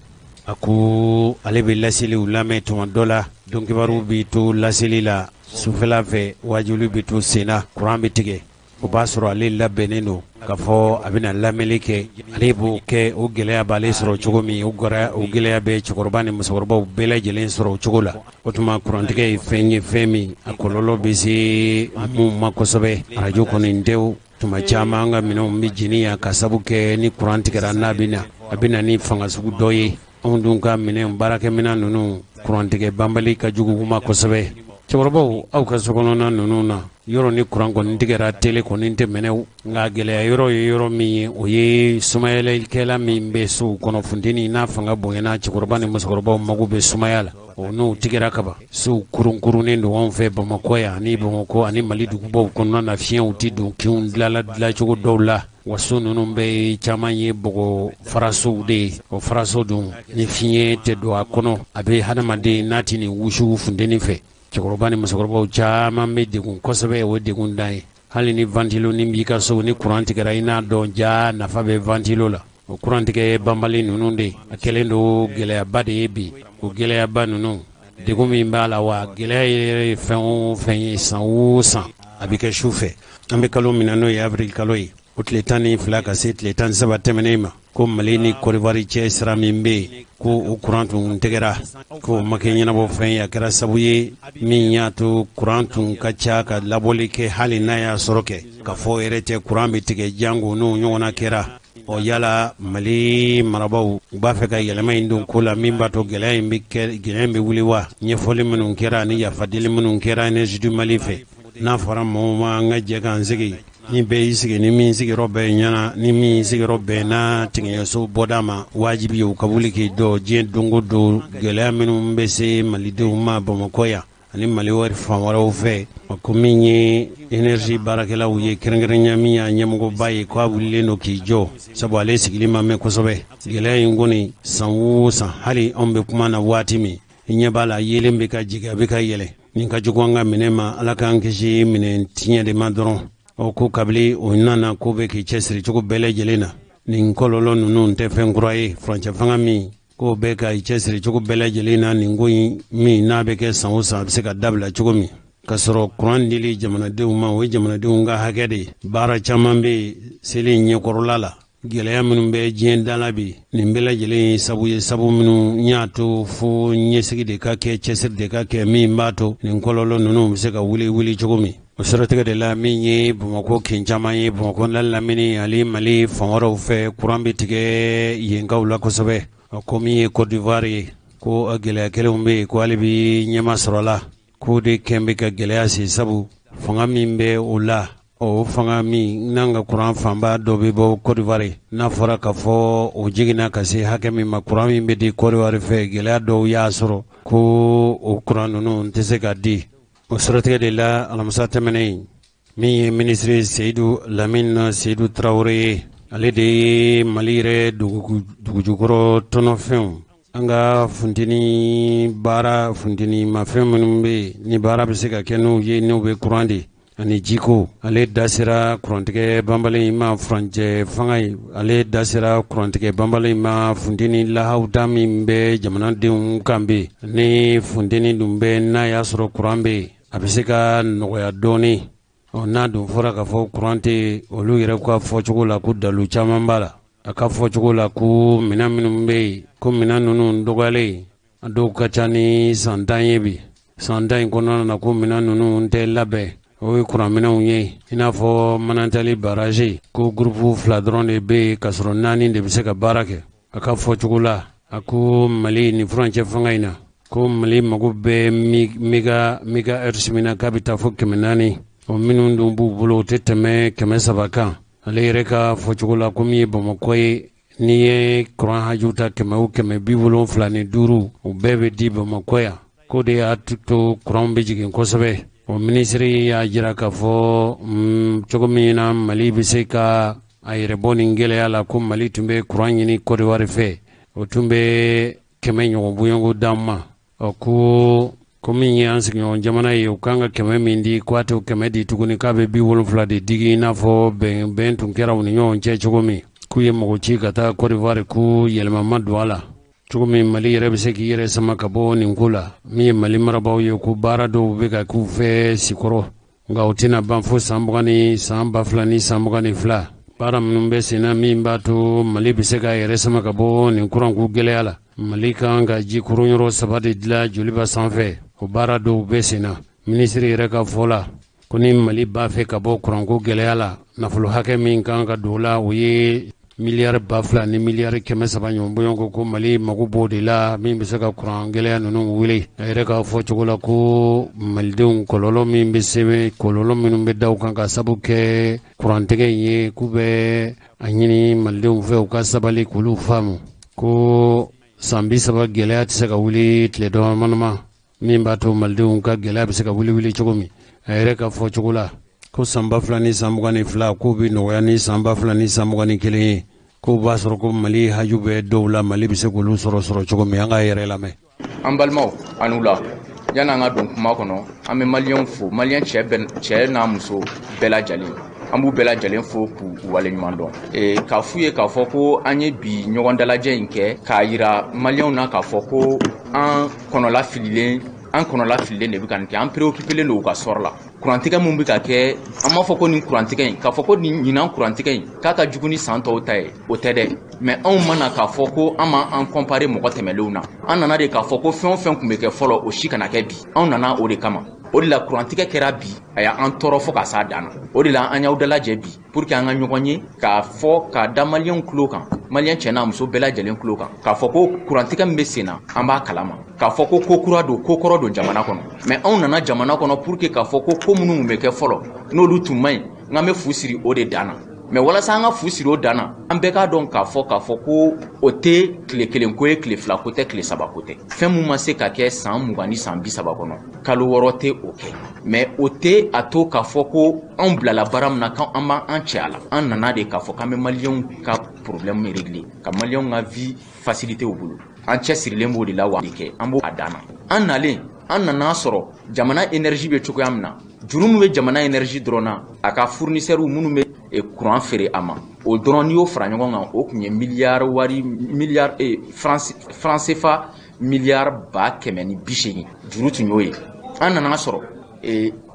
a ko ale bɛ laseliw lamɛn. Tuma dɔ la, donkibaru bɛ to laseli la sufɛla fɛ, wajuli bɛ to senna, kuran bɛ tigɛ. O b'a sɔrɔ ale labɛnnen don k'a fɔ a bɛna lamɛnni kɛ. Ale b'o kɛ, o gɛlɛya b'ale sɔrɔ cogo min, o gɛlɛya bɛ cɛkɔrɔba ni musokɔrɔbaw bɛɛ lajɛlen sɔrɔ o cogo la. O tuma kurantigɛ ye fɛn ye, fɛn min a kɔlɔlɔ bɛ se mun ma kosɛbɛ, arajo kɔni tɛ. Tuma caman an ka minɛnw bɛ jeni yan ka sabu kɛ ni kuran tigɛra, n'a bɛ na, a bɛ na ni fanga sugu dɔ ye. Anw dun ka minɛn, baarakɛminɛn ninnu, kurantigɛ banbali ka jugu u ma kosɛbɛ. Cɛkɔrɔbaw, aw ka sokɔnɔna ninnu na, yɔrɔ ni kuran kɔni tigɛra, tele kɔni tɛ mɛnɛ. Nka gɛlɛya yɔrɔ ye yɔrɔ min ye, o ye sumayalikɛla min bɛ sow kɔnɔ. Funteni n'a fanga bonyana, cɛkɔrɔba ni musokɔrɔbaw mago bɛ sumaya la. O n'o tigɛra kaban, sow kurunkurunnen don anw fɛ Bamakɔ yan ani Bamakɔ ani Mali dugubaw kɔnɔna na. Fiɲɛw tɛ don kinw dilala dilancogo dɔw la wa. So ninnu bɛɛ ye caman ye bɔgɔ farasow de ye. O faraso dun, ni fiɲɛ tɛ don a kɔnɔ, a bɛ hadamaden n'a tɛ nin wusu funteni fɛ. Cɛkɔrɔba ni musokɔrɔbaw caman bɛ degun kosɛbɛ. O degun dan ye, hali ni ventilo ni b'i ka so, ni kuran tigɛra, i n'a dɔn ja nafa bɛ ventilo la. O kurantigɛ banbali ninnu de, a kɛlen don gɛlɛyaba de ye bi. O gɛlɛyaba ninnu, degun min b'a la wa, gɛlɛya yɛrɛ ye fɛn o fɛn ye, san o san a bɛ kɛ su fɛ. An bɛ kalo min na, n'o ye avril kalo ye, o tile 12 ka se tile 13 tɛmɛnen ma, ko Mali ni Kɔdiwari cɛ sira min bɛ yen, ko o kuran tun tigɛra, k'o ma kɛ ɲɛnabɔ fɛn ye. A kɛra sabu ye min y'a to kuran tun ka ca ka labɔli kɛ, hali n'a y'a sɔrɔ kɛ ka fɔ yɛrɛ tɛ kuran bɛ tigɛ jango n'o ɲɔgɔnna kɛra. Ɔ yala Mali marabaaw, u b'a fɛ ka yɛlɛma in don ko la min b'a to gɛlɛya in bɛ kɛ, gɛlɛya in bɛ wuli wa? Ɲɛfɔli minnu kɛra ani yafadeli minnu kɛra Énergie du Mali fɛ, n'a fɔra mɔgɔw ma an ka jɛ k'an sigi, ni bɛɛ y'i sigi, ni min sigiyɔrɔ bɛɛ ɲɛna, ni min sigiyɔrɔ bɛnna tigɛso bɔda ma, wajibi ye u ka wuli k'i dɔ diɲɛ don o don. Gɛlɛya minnu bɛ se malidenw ma Bamakɔ yan ani Mali wɛrɛ fan wɛrɛw fɛ, ko min ye énergie baarakɛlaw ye, kɛrɛnkɛrɛnya min y'a ɲɛmɔgɔba ye, k'a wulilen don k'i jɔ, sabu ale sigili ma mɛn kosɛbɛ. Gɛlɛya in kɔni, san o san, hali anw bɛ kuma na waati min, i ɲɛ b'a la, yeelen bɛ ka jigin, a bɛ ka yɛlɛ. Nin ka jugu an ka minɛn ma. Ala k'an kisi minɛn tiɲɛ de ma dɔrɔn. Ɔ ko kabini o nana, ko bɛ k'i cɛsiri cogo bɛɛ lajɛlen na. Nin kɔlɔlɔ ninnu tɛ fɛn kura ye. Furancɛ fanga min ko bɛ ka i cɛsiri cogo bɛɛ lajɛlen na, nin ko in min n'a bɛ kɛ san o san, a bɛ se ka dabila cogo min, ka sɔrɔ kuran dili jamanadenw ma, o ye jamanadenw ka hakɛ de ye. Baara caman bɛ yen seli ɲɛkɔrɔla la. Gɛlɛya minnu bɛ diɲɛ da la bi, nin bɛɛ lajɛlen ye sabu ye, sabu minnu y'a to fo ɲɛsigi de ka kɛ, cɛsiri de ka kɛ, min b'a to nin kɔlɔlɔ ninnu bɛ se ka wuli wuli cogo min. O siratigɛ de la, min ye Bamakɔ kin caman ye, Bamakɔ la lamini ani Mali fan wɛrɛw fɛ, kuran bɛ tigɛ yenkaw la kosɛbɛ. Ko min ye Côte d'Ivoire ye, ko gɛlɛya kelenw bɛ yen, ko hali bi ɲɛma sɔrɔla k'o de kɛn bɛ ka gɛlɛya se, sabu fanga min bɛ o la, o fanga min n'an ka kuran fanba dɔ bɛ bɔ Côte d'Ivoire, n'a fɔra k'a fɔ o jiginna ka se hakɛ min ma, kuran min bɛ di Côte d'Ivoire fɛ, gɛlɛya dɔw y'a sɔrɔ ko o kuran ninnu tɛ se ka di. O siratigɛ de la, alamisa tɛmɛnen, min ye minisiri Seyidu Lamine Seyidu Tarawele ye, ale de ye Mali yɛrɛ dugujukɔrɔ tɔnɔfɛnw, an ka funteni baara, funteni mafɛn minnu bɛ yen, ni baara bɛ se ka kɛ n'u ye, n'u bɛ kuran di, ani jiko. Ale da sera kurantigɛ banbali in ma. Furancɛ fanga ye, ale da sera kurantigɛ banbali in ma. Funteni lahawuta min bɛ jamanadenw kan bɛ, ni funteni dun bɛ, n'a y'a sɔrɔ kuran bɛ yen, a bɛ se ka nɔgɔya dɔɔnin. Ɔ n'a dun fɔra k'a fɔ kuran tɛ, olu yɛrɛ ka fɔcogo la ko dalu caman b'a la. A ka fɔcogo la ko minɛn minnu bɛ yen, ko minɛn ninnu dɔgɔyalen, a dɔw ka ca ni san 10 ye bi. San 10 in kɔnɔna na, ko minɛn ninnu tɛ labɛn, o ye kuranminɛnw ye, i n'a fɔ Manantali barrage, ko groupe fila dɔrɔn de bɛ yen, k'a sɔrɔ naani de bɛ se ka baara kɛ. A ka fɔcogo la, a ko Mali nin furancɛ fanga in na, ko Mali mago bɛ mégahertz min na, k'a bɛ taa fo 400. O minnu dun b'u bolo, o tɛ tɛmɛ 300 kan. Ale yɛrɛ ka fɔcogo la, ko min ye Bamakɔ ye, n'i ye kuran haju ta kɛmɛ o kɛmɛ, 75, o bɛɛ bɛ di Bamakɔ yan, k'o de y'a to kuran bɛ jigin kosɛbɛ. O minisiri y'a jira k'a fɔ cogo min na Mali bɛ se ka a yɛrɛ bɔ nin gɛlɛya la, ko Mali tun bɛ kuran ɲini Côte d'Ivoire fɛ, o tun bɛ 100 ɲɔgɔn bɔɲɔgɔnko d'an ma. Ɔ ko min ye an sigiɲɔgɔn jamana ye, u kan ka 100 min di, k'a t'o 100 di tuguni, k'a bɛ 70 de digi, i n'a fɔ bɛn tun kɛra u ni ɲɔgɔn cɛ cogo min. K'u ye mɔgɔ ci ka taa Côte d'Ivoire, ko yɛlɛma ma don a la cogo min Mali yɛrɛ bɛ se k'i yɛrɛ sama ka bɔ nin ko la. Min ye Mali marabaaw ye, ko baara dɔw bɛ ka k'u fɛ sikɔrɔ. Nka o tɛna ban fo san mugan ni san 2022. Baara minnu bɛ sen na min b'a to Mali bɛ se k'a yɛrɛ sama ka bɔ nin kuranko gɛlɛya la. Mali kan ka ji kurun saba de dilan Joliba sanfɛ, o baara dɔw bɛ sen na. Minisiri yɛrɛ ka fɔ la ko ni Mali b'a fɛ ka bɔ kuranko gɛlɛya la, nafolo hakɛ min kan ka don o la, o ye miliyari 2000 ni miliyari 300 ɲɔgɔn bɔɲɔgɔnko, ko Mali mago b'o de la min bɛ se ka kuran gɛlɛya ninnu wuli. A yɛrɛ k'a fɔ cogo la ko malidenw kɔlɔlɔ min bɛ se, kɔlɔlɔ minnu bɛ da u kan ka sabu kɛ kurantigɛ in ye, k'u bɛ a ɲini malidenw fɛ u ka sabali k'olu faamu ko san 30 gɛlɛya tɛ se ka wuli tile dama min b'a to malidenw ka gɛlɛya bɛ se ka wuli wuli cogo min. A yɛrɛ ka fɔ cogo la ko san 2022 k'o bɛ nɔgɔya ni san 2021 ye, k'o b'a sɔrɔ ko Mali haju bɛ dɔw la, Mali bɛ se k'olu sɔrɔ sɔrɔ cogo min. An k'a yɛrɛ lamɛn. An balimaw, a n'u la, yanni an ka don kuma kɔnɔ, an bɛ maliyɛnw fo, maliyɛn cɛ bɛɛ, cɛ n'a muso bɛɛ lajɛlen, an b'u bɛɛ lajɛlen fo k'u waleɲuman dɔn. K'a f'u ye k'a fɔ ko an ye bi ɲɔgɔn dalajɛ in kɛ k'a yira maliyɛnw na k'a fɔ ko an kɔnɔla fililen, an kɔnɔla fililen de bɛ ka nin kɛ. An préoccupélen don u ka sɔrɔ la. Kurantigɛ mun bɛ ka kɛ, an b'a fɔ ko nin kurantigɛ in, k'a fɔ ko nin ɲinan kurantigɛ in k'a ka jugu ni san tɔw ta ye, o tɛ dɛ. Mais anw ma na k'a fɔ ko an ma an comparer mɔgɔ tɛmɛnlenw na. An nana de k'a fɔ ko fɛn o fɛn tun bɛ kɛ fɔlɔ, o si kana kɛ bi. Anw nana o de kama. O de la kurantigɛ kɛra bi, a y'an tɔɔrɔ fo ka s'a dan na. O de la an y'aw dalajɛ bi pour que an ka ɲɔgɔn ye k'a fɔ k'a da maliyɛnw tulo kan, maliyɛn cɛ n'a muso bɛɛ lajɛlen tulo kan, k'a fɔ ko kurantigɛ min bɛ sen na, an b'a kalama k'a fɔ ko ko kura don, ko kɔrɔ don jamana kɔnɔ. Mais anw nana jamana kɔnɔ pour que k'a fɔ ko ko minnu tun bɛ kɛ fɔlɔ, n'olu tun man ɲi, n'an bɛ fu siri o de dan na. Mais walasa an ka fu siri o dan na, an bɛɛ k'a dɔn k'a fɔ ko o tɛ tile kelen ko ye, tile fila ko tɛ, tile saba ko tɛ. Fɛn mun ma se ka kɛ san 20 ni san 30 kɔnɔ, kalo 6 tɛ o kɛ. Mais o tɛ a to k'a fɔ ko anw bilala baara min na k'an b'an cɛ a la. An nana de k'a fɔ k'an bɛ maliyɛnw ka problème régler, ka maliyɛnw ka vie faciliter u bolo. An cɛ sirilen b'o de la, wa kɛ an b'o a dan na. An nalen, an nana sɔrɔ jamana énergie bɛ cogoya min na, juru min bɛ jamana énergie dɔrɔn na, a ka fournisseurs minnu bɛ courant feere a ma, o dɔrɔn, n'i y'o fara ɲɔgɔn kan, o tun ye miliyari wari miliyari franc CFA miliyari 180,000 juru tun y'o ye. An nana sɔrɔ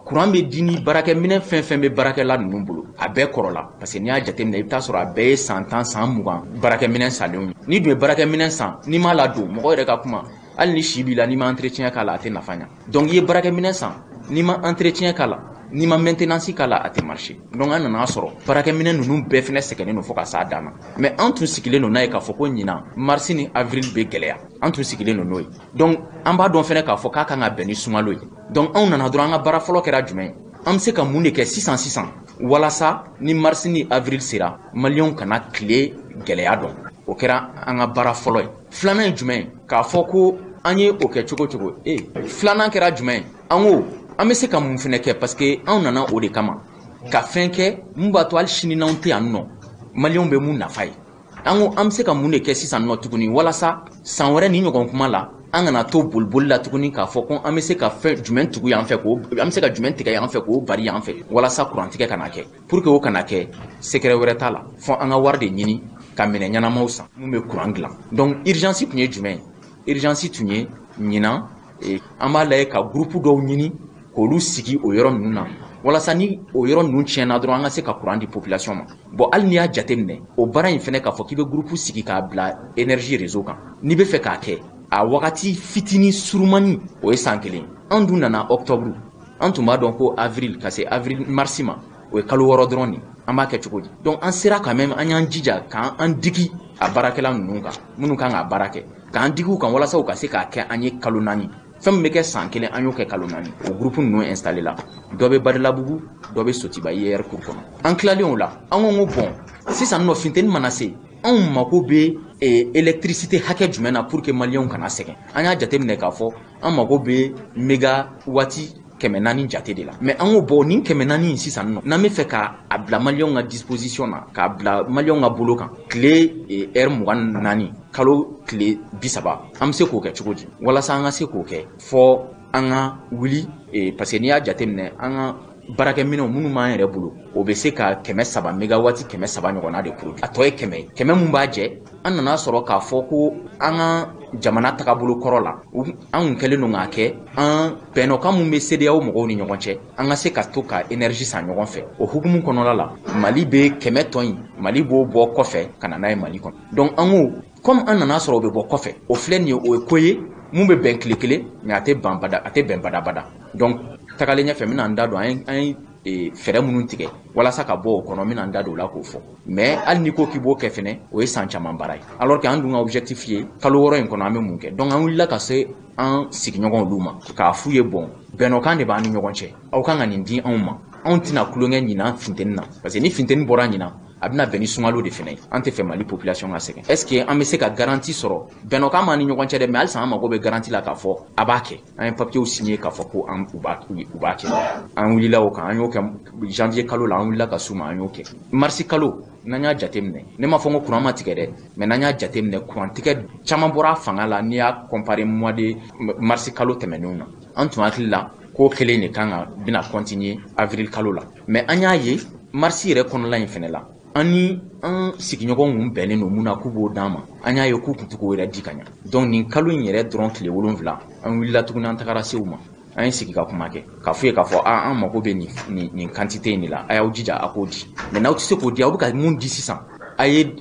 courant bɛ di ni baarakɛminɛn fɛn fɛn bɛ baarakɛla ninnu bolo, a bɛɛ kɔrɔla, parce que n'i y'a jateminɛ, i bɛ taa sɔrɔ a bɛɛ ye san 10, san 20 baarakɛminɛn salenw ye. N'i dun ye baarakɛminɛn san, n'i m'a ladon, mɔgɔ yɛrɛ ka kuma, hali ni si b'i la, n'i ma entretien k'a la, a tɛ nafa ɲa. Donc i ye baarakɛminɛn san, n'i ma entretien k'a la, n'i ma maintenance k'a la, a tɛ marcher. Donc an nana sɔrɔ baarakɛminɛn ninnu bɛɛ fɛnɛ sɛgɛnnen don fo ka s'a dan na. Mais an tun sigilen don n'a ye k'a fɔ ko ɲinan mars ni avril bɛ gɛlɛya, an tun sigilen don n'o ye. Donc an b'a dɔn fɛnɛ k'a fɔ k'a kan ka bɛn ni sunkalo ye. Donc anw nana dɔrɔn, an ka baara fɔlɔ kɛra jumɛn ye? An bɛ se ka mun de kɛ sisan sisan walasa ni mars ni avril sera, maliyɛnw kana tile gɛlɛya dɔn? O kɛra an ka baara fɔlɔ ye. Filanan ye jumɛn ye? K'a fɔ ko an ye o kɛ cogo cogo, filanan kɛra jumɛn ye? An ko an bɛ se ka mun fɛnɛ kɛ? Parce que anw nana o de kama, ka fɛn kɛ mun b'a to hali sini n'anw tɛ yan nɔ, maliyɛnw bɛ mun nafa ye. An ko an bɛ se ka mun de kɛ sisan nɔ tuguni walasa san wɛrɛ ni ɲɔgɔn kuma la, an kana to boliboli la tuguni, k'a fɔ ko an bɛ se ka fɛn jumɛn tugu yan fɛ, k'o an bɛ se ka jumɛn tigɛ yan fɛ, k'o bari yan fɛ, walasa kurantigɛ kana kɛ. Pour que o kana kɛ, secret wɛrɛ t'a la, fɔ an ka wari de ɲini ka minɛn ɲɛnamaw san mun bɛ kuran dilan. Donc urgence tun ye jumɛn ye? Urgence tun ye ɲinan an b'a lajɛ ka groupe dɔw ɲini k'olu sigi o yɔrɔ ninnu na, walasa ni o yɔrɔ ninnu tiɲɛna dɔrɔn, an ka se ka courant di population ma. Bon, hali n'i y'a jateminɛ, o baara in fɛnɛ, k'a fɔ k'i bɛ groupe sigi k'a bila énergie réseau kan, n'i bɛ fɛ k'a kɛ a wagati fitinin surumani, o ye san kelen. An dun nana octobre, an tun b'a dɔn ko avril ka se avril mars ma, o ye kalo 6 dɔrɔn de. An b'a kɛ cogo di? Donc an sera quand même, an y'an jija k'an an digi a baarakɛla ninnu kan minnu kan k'a baara kɛ, k'an digi u kan walasa u ka se k'a kɛ an ye kalo 4. Fɛn min bɛ kɛ san kelen, an y'o kɛ kalo 4. O groupe ninnu installé la, dɔ bɛ Badilabugu, dɔ bɛ Sotiba IER cour kɔnɔ. An tilalen o la, an ko bon, sisan nɔ funteni mana se, anw mako bɛ électricité hakɛ jumɛn na pour que maliyɛnw kana sɛgɛn? An y'a jateminɛ k'a fɔ an mako bɛ mégawatt 400 jate de la. Mais an ko bon, nin 400 in sisan nɔ, n'an bɛ fɛ k'a bila maliyɛnw ka disposition na, k'a bila maliyɛnw ka bolo kan, tile heure 24, kalo tile 30, an bɛ se k'o kɛ cogo di? Walasa an ka se k'o kɛ, fɔ an ka wuli, parce que n'i y'a jateminɛ, an ka baarakɛminɛnw minnu b'an yɛrɛ bolo, o bɛ se ka 300, mégawatt 300 ɲɔgɔnna de produit. A tɔ ye 100 ye, 100 mun b'a jɛ. An nana sɔrɔ k'a fɔ ko an ka jamana tagabolo kɔrɔ la, an kun kɛlen don k'a kɛ an bɛnnɔkan mun bɛ CEDEAO mɔgɔw ni ɲɔgɔn cɛ, an ka se ka to ka énergie san ɲɔgɔn fɛ. O hukumu kɔnɔna la, Mali bɛ 100 tɔn in, Mali b'o bɔ kɔfɛ ka na n'a ye Mali kɔnɔ. Donc an ko comme an nana sɔrɔ o bɛ bɔ kɔfɛ, o filɛ nin ye, o ye ko ye mun bɛ bɛn tile kelen, mais a tɛ ban bada, a tɛ bɛn badabada. Donc tagalen ɲɛfɛ, n bɛna n da don an ye fɛɛrɛ minnu tigɛ walasa ka bɔ o kɔnɔ, n bɛna n da don o la k'o fɔ. Mais hali n'i ko k'i b'o kɛ fɛnɛ, o ye san caman baara ye, alors que an dun ka objectif ye kalo 6 in kɔnɔ an bɛ mun kɛ. Donc an wulila ka se an sigiɲɔgɔn olu ma k'a f'u ye, bon, bɛnnɔkan de b'an ni ɲɔgɔn cɛ, aw kan ka nin di anw ma, anw tɛna tulonkɛ ɲinan funteni na, parce que ni funteni bɔra ɲinan, a bɛna bɛn ni sunkalo de fɛnɛ ye, an tɛ fɛ Mali population ka sɛgɛn. Est ce que an bɛ se ka garantie sɔrɔ? Bɛnnɔkan b'an ni ɲɔgɔn cɛ dɛ, mais halisa an mago bɛ garantie la k'a fɔ a b'a kɛ. An ye papiers signé k'a fɔ ko an u b'a u b'a kɛ. An wulila o kan, an y'o kɛ janvier kalo la, an wulila ka s'u ma, an y'o kɛ marsi kalo. N'an y'a jateminɛ, ne m'a fɔ n ko courant ma tigɛ dɛ, mais n'an y'a jateminɛ, courant tigɛ caman bɔra a fanga la n'i y'a comparer mois de marsi kalo tɛmɛnenw na. An tun hakili la k'o kelen de kan ka bɛna continuer avril kalo la, mais an y'a ye marsi yɛrɛ kɔnɔla in fɛnɛ la, an ni an sigiɲɔgɔnw kun bɛnnen don mun na k'u b'o d'an ma, an y'a ye k'u kun tɛ k'o yɛrɛ di ka ɲa. Donc nin kalo in yɛrɛ dɔrɔn tile 7, an wulila tuguni, an tagara se u ma, an ye sigi ka kuma kɛ k'a f'u ye k'a fɔ an mago bɛ nin quantité in de la, a y'aw jija a k'o di, mais n'aw tɛ se k'o di, aw bɛ ka mun di sisan, a ye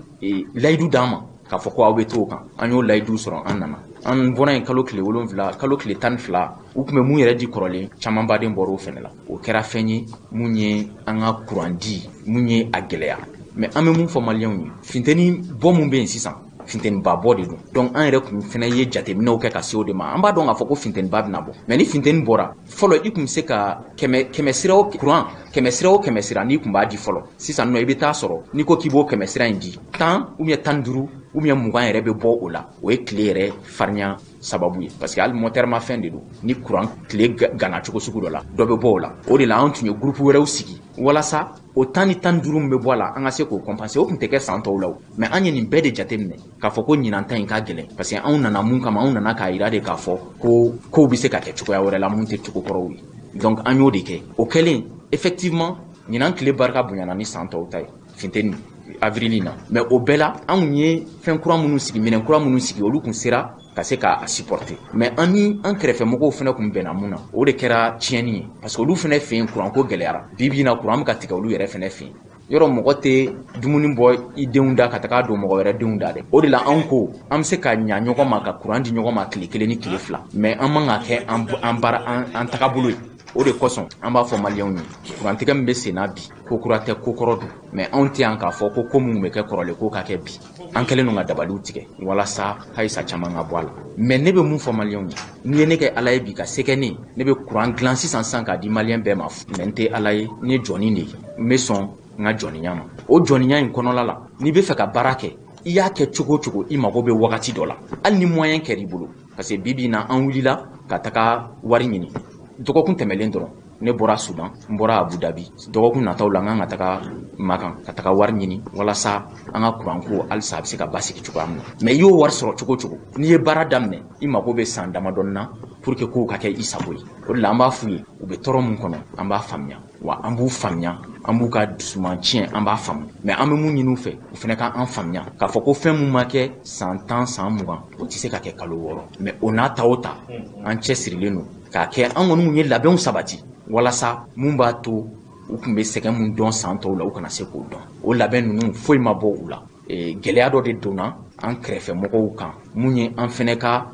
layidu d'an ma k'a fɔ ko aw bɛ to o kan. An y'o layidu sɔrɔ, an nana, an bɔra yen kalo tile 7, kalo tile 12, u tun bɛ mun yɛrɛ di kɔrɔlen, camanba den bɔra o fɛnɛ la. O kɛra fɛn ye mun ye an ka kuran di, mun ye a gɛlɛya. Mais an bɛ mun fɔ maliyɛnw ye, funteni bɔ mun bɛ yen sisan, funteniba bɔ de don. Donc an yɛrɛ kun fɛnɛ ye jateminɛw kɛ ka se o de ma. An b'a dɔn k'a fɔ ko funteniba bɛna bɔ, mais ni funteni bɔra fɔlɔ, i kun bɛ se ka kɛmɛ sira o kuran, 100 sira o 100 sira n'i kun b'a di fɔlɔ, sisan nɔ i bɛ taa sɔrɔ n'i ko k'i b'o 100 sira in di, 10 ou bien 15 ou bien 20 yɛrɛ bɛ bɔ o la. O ye tile yɛrɛ farinya sababu ye, parce que hali moteur ma fɛn de don, ni kuran tile gana cogo sugu dɔ la, dɔ bɛ bɔ o la. O de la an tun ye groupe wɛrɛw sigi walasa o 10 ni 15 min bɛ bɔ a la, an ka se k'o compenser. O tun tɛ kɛ san tɔw la o, mais an ye nin bɛɛ de jateminɛ k'a fɔ ko ɲinan ta in ka gɛlɛn, parce que anw nana mun kama, anw nana k'a yira de k'a fɔ ko kow bɛ se ka kɛ cogoya wɛrɛ la mun tɛ cogo kɔrɔw ye. Donc an y'o de kɛ. O kɛlen, effectivement, ɲinan tile barika bonyana ni san tɔw ta ye funteni avril na, mais o bɛɛ la anw ye fɛn kura minnu sigi, minɛn kura minnu sigi, olu kun sera ka se k'a supporter. Mais an ni an kɛrɛfɛmɔgɔw fɛnɛ kun bɛnna mun na, o de kɛra tiɲɛni ye, parce que olu fɛnɛ fɛ yen kuran ko gɛlɛyara. Bi bi in na, kuran bɛ ka tigɛ olu yɛrɛ fɛnɛ fɛ yen. Yɔrɔ mɔgɔ tɛ dumuni bɔ i denw da ka taga don mɔgɔ wɛrɛ denw da dɛ. O de la an ko an bɛ se ka ɲa ɲɔgɔn ma ka kuran di ɲɔgɔn ma tile 1 ni tile 2, mais an man ka kɛ an baara an tagabolo ye. O de kosɔn an b'a fɔ maliyɛnw ye, kurantigɛ min bɛ sen na bi, ko kura tɛ, ko kɔrɔ don, mais anw tɛ yan k'a fɔ ko minnu bɛ kɛ kɔrɔlen ko ka kɛ bi. An kɛlen don ka dabaliw tigɛ walasa halisa caman ka bɔ a la. Mais ne bɛ mun fɔ maliyɛnw ye, n'i ye ne kɛ Ala ye bi ka se kɛ ne ye, ne bɛ kuran dilan sisan sisan k'a di maliyɛn bɛɛ ma. Mais n tɛ Ala ye, ne ye jɔnni de ye, n bɛ sɔn n ka jɔnniya ma. O jɔnniya in kɔnɔla la, n'i bɛ fɛ ka baara kɛ, i y'a kɛ cogo o cogo, i mago bɛ wagati dɔ la, hali ni moyen kɛr'i bolo. Parce que bi bi in na, an wulila ka taga wari ɲini. Dɔgɔkun tɛmɛlen dɔrɔn, ne bɔra Sudan, n bɔra Abu Dhabi. Dɔgɔkun nataw la, n kan ka taga Makan ka taga wari ɲini walasa an ka kuranko halisa a bɛ se ka basigi cogoya min na. Mais i y'o wari sɔrɔ cogo o cogo, n'i ye baara daminɛ, i mago bɛ san damadɔni na pour que kow ka kɛ i sago ye. O de la an b'a f'u ye, u bɛ tɔɔrɔ mun kɔnɔ, an b'a faamuya, wa an b'u faamuya, an b'u ka dusuman tiɲɛ, an b'a faamu. Mais an bɛ mun ɲini u fɛ, u fana k'an faamuya k'a fɔ ko fɛn mun ma kɛ san 10, san 20, o tɛ se ka kɛ kalo 6. Mais o n'a ta o ta, an cɛsirilen don k'a kɛ. An kɔni ye labɛnw sabati walasa mun b'a to u tun bɛ sɛgɛn mun dɔn san tɔw la, u kana se k'o dɔn. O labɛn ninnu foyi ma bɔ u la. Gɛlɛya dɔ de donna an kɛrɛfɛ mɔgɔw kan mun ye an fɛnɛ ka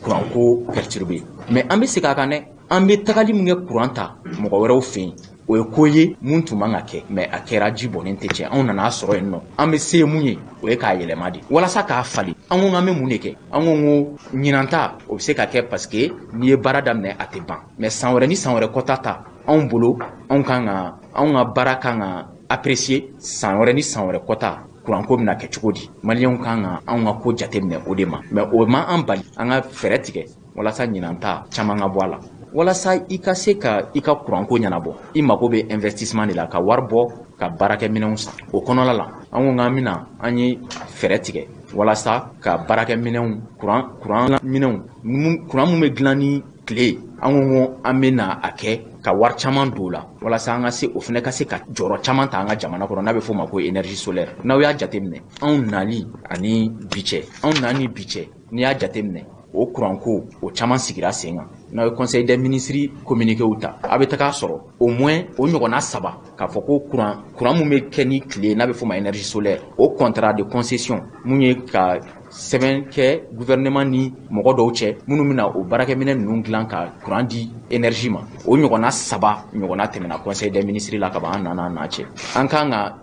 kuranko perturber. Mais an bɛ segin a kan dɛ, an bɛ tagali min kɛ kuran ta mɔgɔ wɛrɛw fɛ yen, o ye ko ye mun tun man ka kɛ, mais a kɛra, ji bɔnnen tɛ cɛ. Anw nana sɔrɔ yen nɔ, an bɛ se mun ye, o ye k'a yɛlɛma de walasa k'a falen. An ko k'an bɛ mun de kɛ? An ko ɲinan ta, o bɛ se ka kɛ, parce que n'i ye baara daminɛ a tɛ ban, mais san wɛrɛ ni san wɛrɛ kɔta ta, anw bolo, anw kan ka anw ka baara kan ka apprécier. San wɛrɛ ni san wɛrɛ kɔta, kuranko bɛna kɛ cogo di? Maliyɛnw kan ka anw ka ko jateminɛ o de ma. Mais o ma an bali an ka fɛɛrɛ tigɛ walasa ɲinan ta caman ka bɔ a la. Walasa i ka se ka i ka kuranko ɲɛnabɔ, i mago bɛ investissement de la, ka wari bɔ ka baarakɛminɛnw san. O kɔnɔla la, an ko k'an bɛna, an ye fɛɛrɛ tigɛ walasa ka baarakɛminɛnw, kuran minɛnw, kuran mun bɛ dilan ni Tile, an ko an bɛna a kɛ ka wari caman don o la walasa an ka se o fana ka se ka jɔyɔrɔ caman ta an ka jamana kɔnɔ, n'a bɛ f'o ma ko énergie solaire. N'aw y'a jateminɛ, anw nali ani bi cɛ, anw na ni bi cɛ, n'i y'a jateminɛ, o kuranko o caman sigira sen kan. N'aw ye conseil des ministres communiqué ta, a bɛ taga sɔrɔ au moins o ɲɔgɔnna 3 k'a fɔ ko kuran mun bɛ kɛ ni tile, n'a bɛ f'o ma énergie solaire, o contrat de concession mun ye ka sɛbɛn kɛ gouvernement ni mɔgɔ dɔw cɛ minnu bɛna o baarakɛminɛ ninnu dilan ka kuran di énergie ma, o ɲɔgɔnna 3 ɲɔgɔnna tɛmɛna conseil des ministres la ka ban. An nana n'a cɛ, an kan ka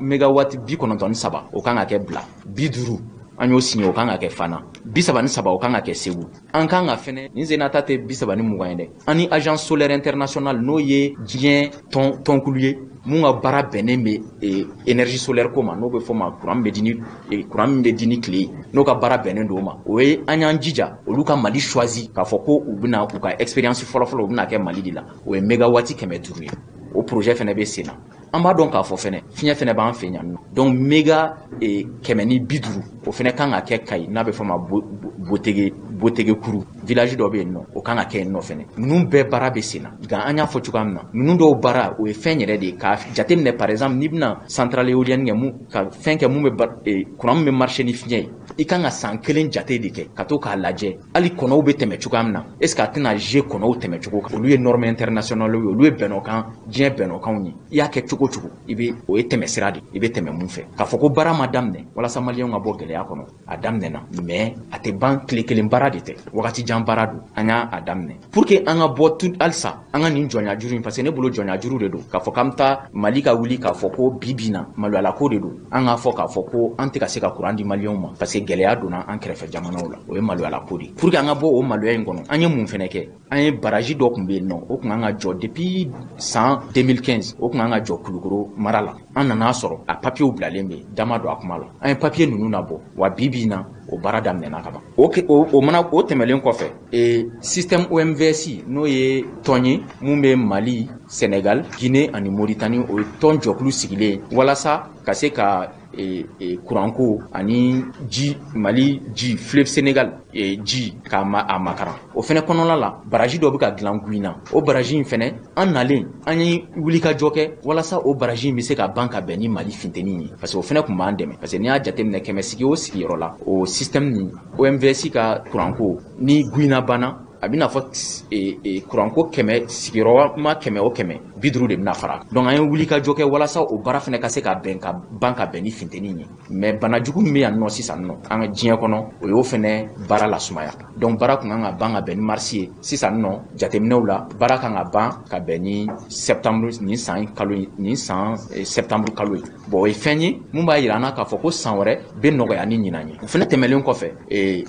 mégawatt 93, o kan ka kɛ Bila, 50 an y'o signé, o kan ka kɛ Fana, 33 o kan ka kɛ Segu. An kan ka fɛnɛ nin sen ta tɛ 30 ni 20 ye dɛ. An ni Agence solaire internationale, n'o ye diɲɛ tɔn tɔnkulu ye mun ka baara bɛnnen bɛ énergie solaire ko ma, n'o bɛ fɔ ma kuran bɛ di ni kuran min bɛ di ni tile ye, n'o ka baara bɛnnen don o ma, o ye an y'an jija olu ka Mali choisi k'a fɔ ko u bɛna u ka expérience fɔlɔ-fɔlɔ, u bɛna kɛ Mali de la. O ye mégawatt 500 ye, o projet fɛnɛ bɛ sen na. An b'a dɔn k'a fɔ fɛnɛ fiɲɛ fɛnɛ b'an fɛ yan nɔ, donc méga 150, o fɛnɛ kan ka kɛ Kayi, n'a bɛ fɔ ma Botege, Botegekuru village dɔ bɛ yen nɔ, o kan ka kɛ yen nɔ fɛnɛ. Ninnu bɛɛ baara bɛ sen na, nka an y'a fɔ cogoya min na, ninnu dɔw baara o ye fɛn yɛrɛ de ye k'a jateminɛ. Par exemple, n'i bɛna centrale éolienne kɛ, mun ka fɛn kɛ mun bɛ courant min bɛ marcher ni fiɲɛ ye, i kan ka san 1 jate de kɛ ka to k'a lajɛ hali kɔnɔw bɛ tɛmɛ cogoya min na, est ce que a tɛna je kɔnɔw tɛmɛ cogo kan. Olu ye norme internationale ye, olu ye bɛnɔkan, diɲɛ bɛnɔkanw ye. I y'a kɛ cogo cogo, i bɛ o ye tɛmɛ sira de, i bɛ tɛmɛ mun fɛ. K'a fɔ ko baara ma daminɛ walasa maliyɛnw ka bɔ gɛlɛya kɔnɔ, a daminɛna, mais a tɛ ban, tile kelen baara de tɛ, wagati jan baara don. An y'a a daminɛ pour que an ka bɔ tu halisa an ka nin jɔnya juru in, parce que ne bolo jɔnya juru de don. K'a fɔ k'an bɛ taa Mali ka wuli k'a fɔ ko bi bi na maloyala ko de don, an k'a fɔ k'a fɔ ko an tɛ ka se ka kuran di maliyɛnw ma parce que gɛlɛya donna an kɛrɛfɛ jamanaw la, o ye maloyala ko de. Pour que an ka bɔ o maloya in kɔnɔ, an ye mun fɛnɛ kɛ? An ye baraji dɔ tun bɛ yen nɔ, o tun kan ka jɔ depuis san 2015, o tun kan ka jɔ Kulukoro mara la. An nana sɔrɔ a papiyew bilalen bɛ, dama don a kuma la, an ye papiye ninnu nabɔ wa. Bi bi in na, o baara daminɛna ka ban. O mana o tɛmɛlen kɔfɛ, système OMVS, n'o ye tɔn ye mun bɛ Mali, Sénégal, Guinée ani Mauritanie, o ye tɔn jɔkulu sigilen walasa ka se ka kuranko ani ji, Mali ji, fleuve Sénégal ji k'a ma a makaran. O fɛnɛ kɔnɔna la, baraji dɔ bɛ ka dilan Guina. O baraji in fɛnɛ, an nalen, an ye wulikajɔ kɛ walasa o baraji in bɛ se ka ban ka bɛn ni Mali funteni ye, parce que o fɛnɛ tun b'an dɛmɛ, parce que n'i y'a jateminɛ, 100 sigi o sigiyɔrɔ la, o système ni OMVS ka kuranko ni Guina banna, a bɛna fɔ kuranko 100 sigiyɔrɔma 100 o 100, 50 de bɛna fara. Donc an ye wulikajɔ kɛ walasa o baara fɛnɛ ka se ka bɛn ka ban ka bɛn ni funteni ye. Mais banajugu min bɛ yan nɔ sisan nɔ an ka diɲɛ kɔnɔ, o y'o fɛnɛ baara lasumaya. Donc baara kun kan ka ban ka bɛn ni marisi ye, sisan nɔ jateminɛw la, baara kan ka ban ka bɛn ni septembre nin san kalo, nin san septembre kalo ye. Bon, o ye fɛn ye mun b'a yira an na k'a fɔ ko san wɛrɛ bɛ nɔgɔya ni ɲinan ye. O fɛnɛ tɛmɛnen kɔfɛ,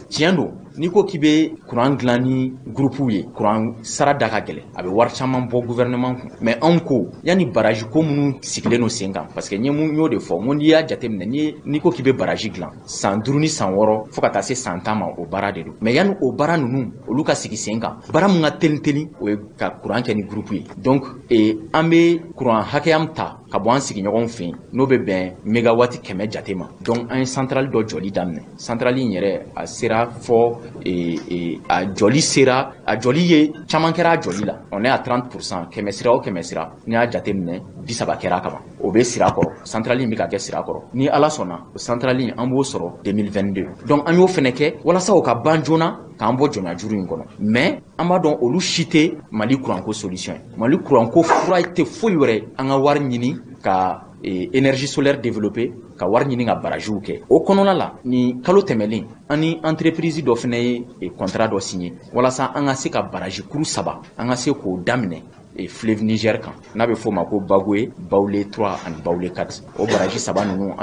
tiɲɛ don, n'i ko k'i bɛ kuran dilan ni groupe ye, kuran sara da ka gɛlɛn, a bɛ wari caman bɔ gouvernement kun. Mais anw ko yanni baraji ko minnu sigilen don sen kan, parce que n ye mun y'o de fɔ, n ko n'i y'a jateminɛ, n'i ko k'i bɛ baraji dilan, san 5 ni san 6 fo ka taa se san 10 ma, o baara de don. Mais yanni o baara ninnu olu ka sigi sen kan, baara mun ka teli teli, o ye ka kuran kɛ ni groupe ye. Donc an bɛ kuran hakɛya min ta ka bɔ an sigiɲɔgɔnw fɛ yen, n'o bɛ bɛn mégawatt 100 jate ma, donc an ye centrale dɔ jɔli daminɛ. Centrale in yɛrɛ, a sera fɔ a jɔli sera, a jɔli ye caman kɛra a jɔli la, on est à 30%. 100 sira o 100 sira, n'i y'a jateminɛ, 30 kɛra ka ban, o bɛ sira kɔrɔ. Centrale in bɛ ka kɛ sira kɔrɔ, ni Ala sɔnna, o centrale in an b'o sɔrɔ 2022. Donc an y'o fɛnɛ kɛ walasa o ka ban joona k'an bɔ jɔnya juru in kɔnɔ. Mais an b'a dɔn olu si tɛ Mali kuranko solution ye. Mali kuranko fura tɛ foyi wɛrɛ, an ka wari ɲini ka énergie solaire développer, ka wari ɲini ka barajiw kɛ. O kɔnɔna la, ni kalo tɛmɛlen, an ni entreprise dɔ fɛnɛ ye contrat dɔ signé walasa an ka se ka baraji kuru 3, an ka se k'o daminɛ fleuve Niger kan, n'a bɛ f'o ma ko Bagoé, Baoulé 3 ani Baoulé 4. O baraji 3 ninnu,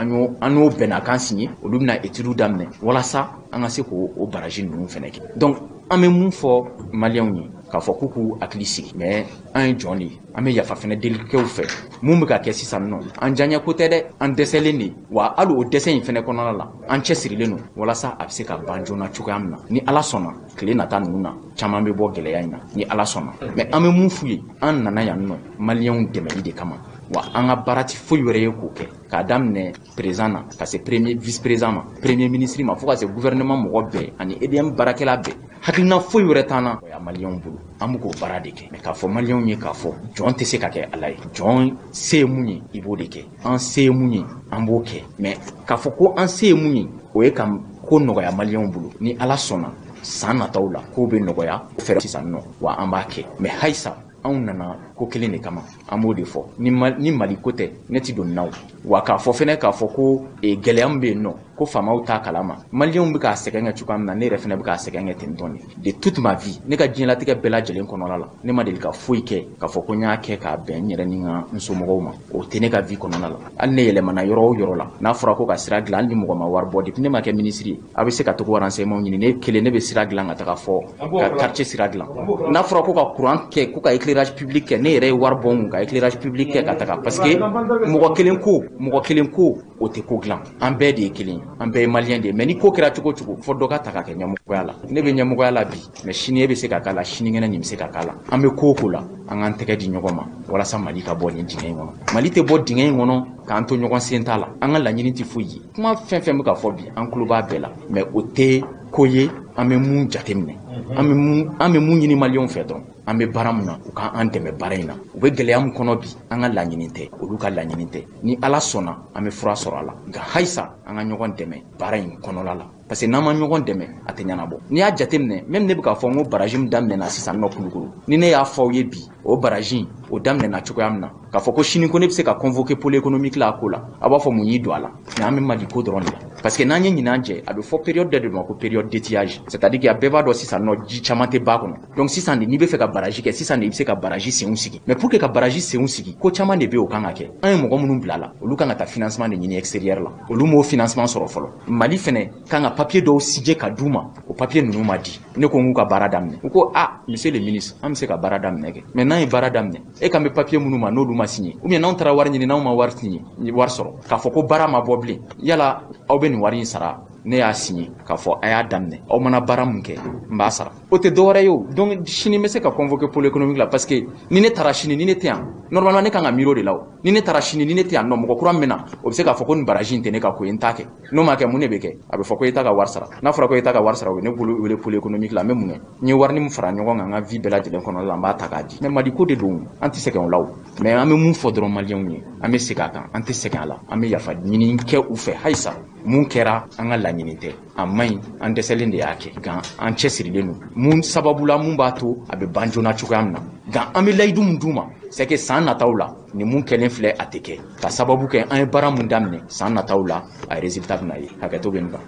an y'o bɛnnakan signé, olu bɛna étude daminɛ walasa an ka se k'o o baraji ninnu fɛnɛ kɛ. Donc an bɛ mun fɔ maliyɛnw ye? K'a fɔ k'u k'u hakili sigi. Mais an ye jɔn de ye, an bɛ yafa fɛnɛ delikɛw fɛ. Mun bɛ ka kɛ sisan nɔ, an diyaɲɛ ko tɛ dɛ, an dɛsɛlen de wa. Hali o dɛsɛ in fɛnɛ kɔnɔna la, an cɛsirilen don walasa a bɛ se ka ban joona cogoya min na. Ni Ala sɔnna, tile nata ninnu na, caman bɛ bɔ gɛlɛya in na, ni Ala sɔnna. Mais an bɛ mun f'u ye? An nana yan nɔ maliyɛnw dɛmɛli de kama wa. An ka baara ti foyi wɛrɛ ye k'o kɛ, k'a daminɛ président na ka se premier vice président ma, premier ministre ma, fo ka se gouvernement mɔgɔ bɛɛ ani EDM baarakɛla bɛɛ. Hakilina foyi wɛrɛ t'an na maliyɛnw bolo, an bɛ k'o baara de kɛ. Mais k'a fɔ maliyɛnw ye k'a fɔ jɔn tɛ se ka kɛ Ala ye, jɔn se ye mun ye i b'o de kɛ, an se ye mun ye an b'o kɛ. Mais k'a fɔ ko an se ye mun ye, o ye ka ko nɔgɔya maliyɛnw bolo. Ni Ala sɔnna, san nataw la kow bɛ nɔgɔya fɛrɛ sisan nɔ, wa an b'a kɛ. Mais halisa anw nana ko kelen de kama, an b'o de fɔ. Ni Mali ko tɛ, ne ti don nin na o. Wa k'a fɔ fɛnɛ k'a fɔ ko gɛlɛya min bɛ yen nɔ, ko faamaw t'a kalama, maliyɛnw bɛ k'a sɛgɛn kɛ cogoya min na, ne yɛrɛ fɛnɛ bɛ k'a sɛgɛn kɛ ten tɔn de. De toute ma vie, ne ka diɲɛlatigɛ bɛɛ lajɛlen kɔnɔna la, ne ma deli ka foyi kɛ k'a fɔ ko n y'a kɛ k'a bɛn n yɛrɛ ni n ka n somɔgɔw ma. O tɛ ne ka vie kɔnɔna la. Hali ne yɛlɛmana yɔrɔ o yɔrɔ la, n'a fɔra ko ka sira dilan, hali ni mɔgɔ ma wari bɔ, depuis ne ma kɛ ministre ye, a bɛ se ka togo renseignement ɲini, ne kelen ne bɛ sira dilan ka taga fɔ ka quartier sira dilan. N'a fɔra ko ka courant kɛ, ko ka éclairage public kɛ, ne yɛrɛ ye wari bɔ n kun ka éclairage public kɛ ka taga, parce que mɔgɔ kelen ko o tɛ ko dilan. An bɛɛ de ye kelen ye, an bɛɛ ye maliyɛn de ye. Mais ni ko kɛra cogo o cogo, fɔ dɔ ka ta ka kɛ ɲɛmɔgɔya la. Ne bɛ ɲɛmɔgɔya la bi, mais sini e bɛ se ka k'a la, sinikɛnɛ nin bɛ se ka k'a la. An bɛ ko o ko la, an k'an tɛgɛ di ɲɔgɔn ma walasa Mali ka bɔ nin dingɛ in kɔnɔ. Mali tɛ bɔ dingɛ in kɔnɔ k'an to ɲɔgɔn sen t'a la. An ka laɲini tɛ foyi ye. Kuma fɛn fɛn bɛ ka fɔ bi, an tulo b'a bɛɛ la, mais o tɛ ko ye an bɛ mun jateminɛ, an bɛ mun ɲini maliyɛnw fɛ dɔrɔn. An bɛ baara mun na, u k'an dɛmɛ baara in na. U bɛ gɛlɛya min kɔnɔ bi, an ka laɲini tɛ, olu ka laɲini tɛ. Ni Ala sɔnna, an bɛ fura sɔrɔ a la. Nka halisa an ka ɲɔgɔn dɛmɛ baara in kɔnɔla la, parce que n'an ma ɲɔgɔn dɛmɛ, a tɛ ɲɛnabɔ. N'i y'a jateminɛ, même ne bɛ k'a fɔ n ko baraji min daminɛna sisan nɔ Kulukoro, ni ne y'a fɔ aw ye bi, o baraji o daminɛna cogoya min na, k'a fɔ ko sini ko ne bɛ se ka convoquer pôle économique la a ko la, a b'a fɔ mun y'i don a la. Mais an bɛ Mali ko dɔrɔn de la, parce que n'an ye ɲinan jɛ, a bɛ fɔ période dɔ de ma ko période d'étiage, c'est-à-dire que a bɛɛ b'a dɔn sisan nɔ ji caman tɛ ba kɔnɔ. Donc sisan de n'i bɛ fɛ ka baraji kɛ, sisan de i bɛ se ka baraji senw sigi. Mais pour que ka baraji senw sigi, ko caman de bɛ yen o kan ka kɛ. An ye mɔgɔ minnu bila la, olu kan ka taa financement de ɲini extérieur la, olu m'o financement sɔrɔ fɔlɔ. Mali fɛnɛ kan ka papier dɔw signer ka d'u ma, o papier ninnu ma di. Ne ko n k'u ka baara daminɛ, u ko ah monsieur le ministre, an bɛ se ka baara daminɛ kɛ, mais n'an ye baara daminɛ, e kan bɛ papier minnu ma n'olu ma signer, ou bien n'anw taara wari ɲini n'anw ma wari signer, wari sɔrɔ k'a fɔ ko baara ma bɔ bilen, yala aw bɛ nin wari in sara? Ne y'a signé k'a fɔ a y'a daminɛ, aw mana baara mun kɛ n b'a sara. O tɛ dɔwɛrɛ ye o. Donc sini n bɛ se ka convoquer pôle économique la, parce que ni ne taara sini ni ne tɛ yan, normalement ne kan ka miiri o de la o. Ni ne taara sini ni ne tɛ yan nɔ, mɔgɔ kura min bɛ na, o bɛ se k'a fɔ ko nin baraji in tɛ ne ka ko ye, n t'a kɛ. N'o ma kɛ, mun de bɛ kɛ? A bɛ fɔ ko e t'a ka wari sara. N'a fɔra ko e t'a ka wari sara, o bɛ ne bolo wele pôle économique la, n bɛ mun kɛ? N ye wari min fara ɲɔgɔn kan n ka vie bɛɛ lajɛlen kɔnɔ la, n b'a ta k'a di. Mais Mali ko de don, an tɛ sɛgɛn o la o. Mais an bɛ mun fɔ dɔrɔn maliyɛnw ye, an bɛ segin a kan, an tɛ sɛgɛn a la, an bɛ yafa ɲini kɛ u fɛ halisa. Mun kɛra, an ka laɲini tɛ, a man ɲi, an dɛsɛlen de y'a kɛ, nka an cɛsirilen don. Mun sababu la, mun b'a to a bɛ ban joona cogoya min na, nka an bɛ layidu mun d'u ma, c'est que san nataw la nin mun kɛlen filɛ a tɛ kɛ, ka sababu kɛ an ye baara mun daminɛ, san nataw la a résultat bɛna ye. Hakɛto bɛ nin kan.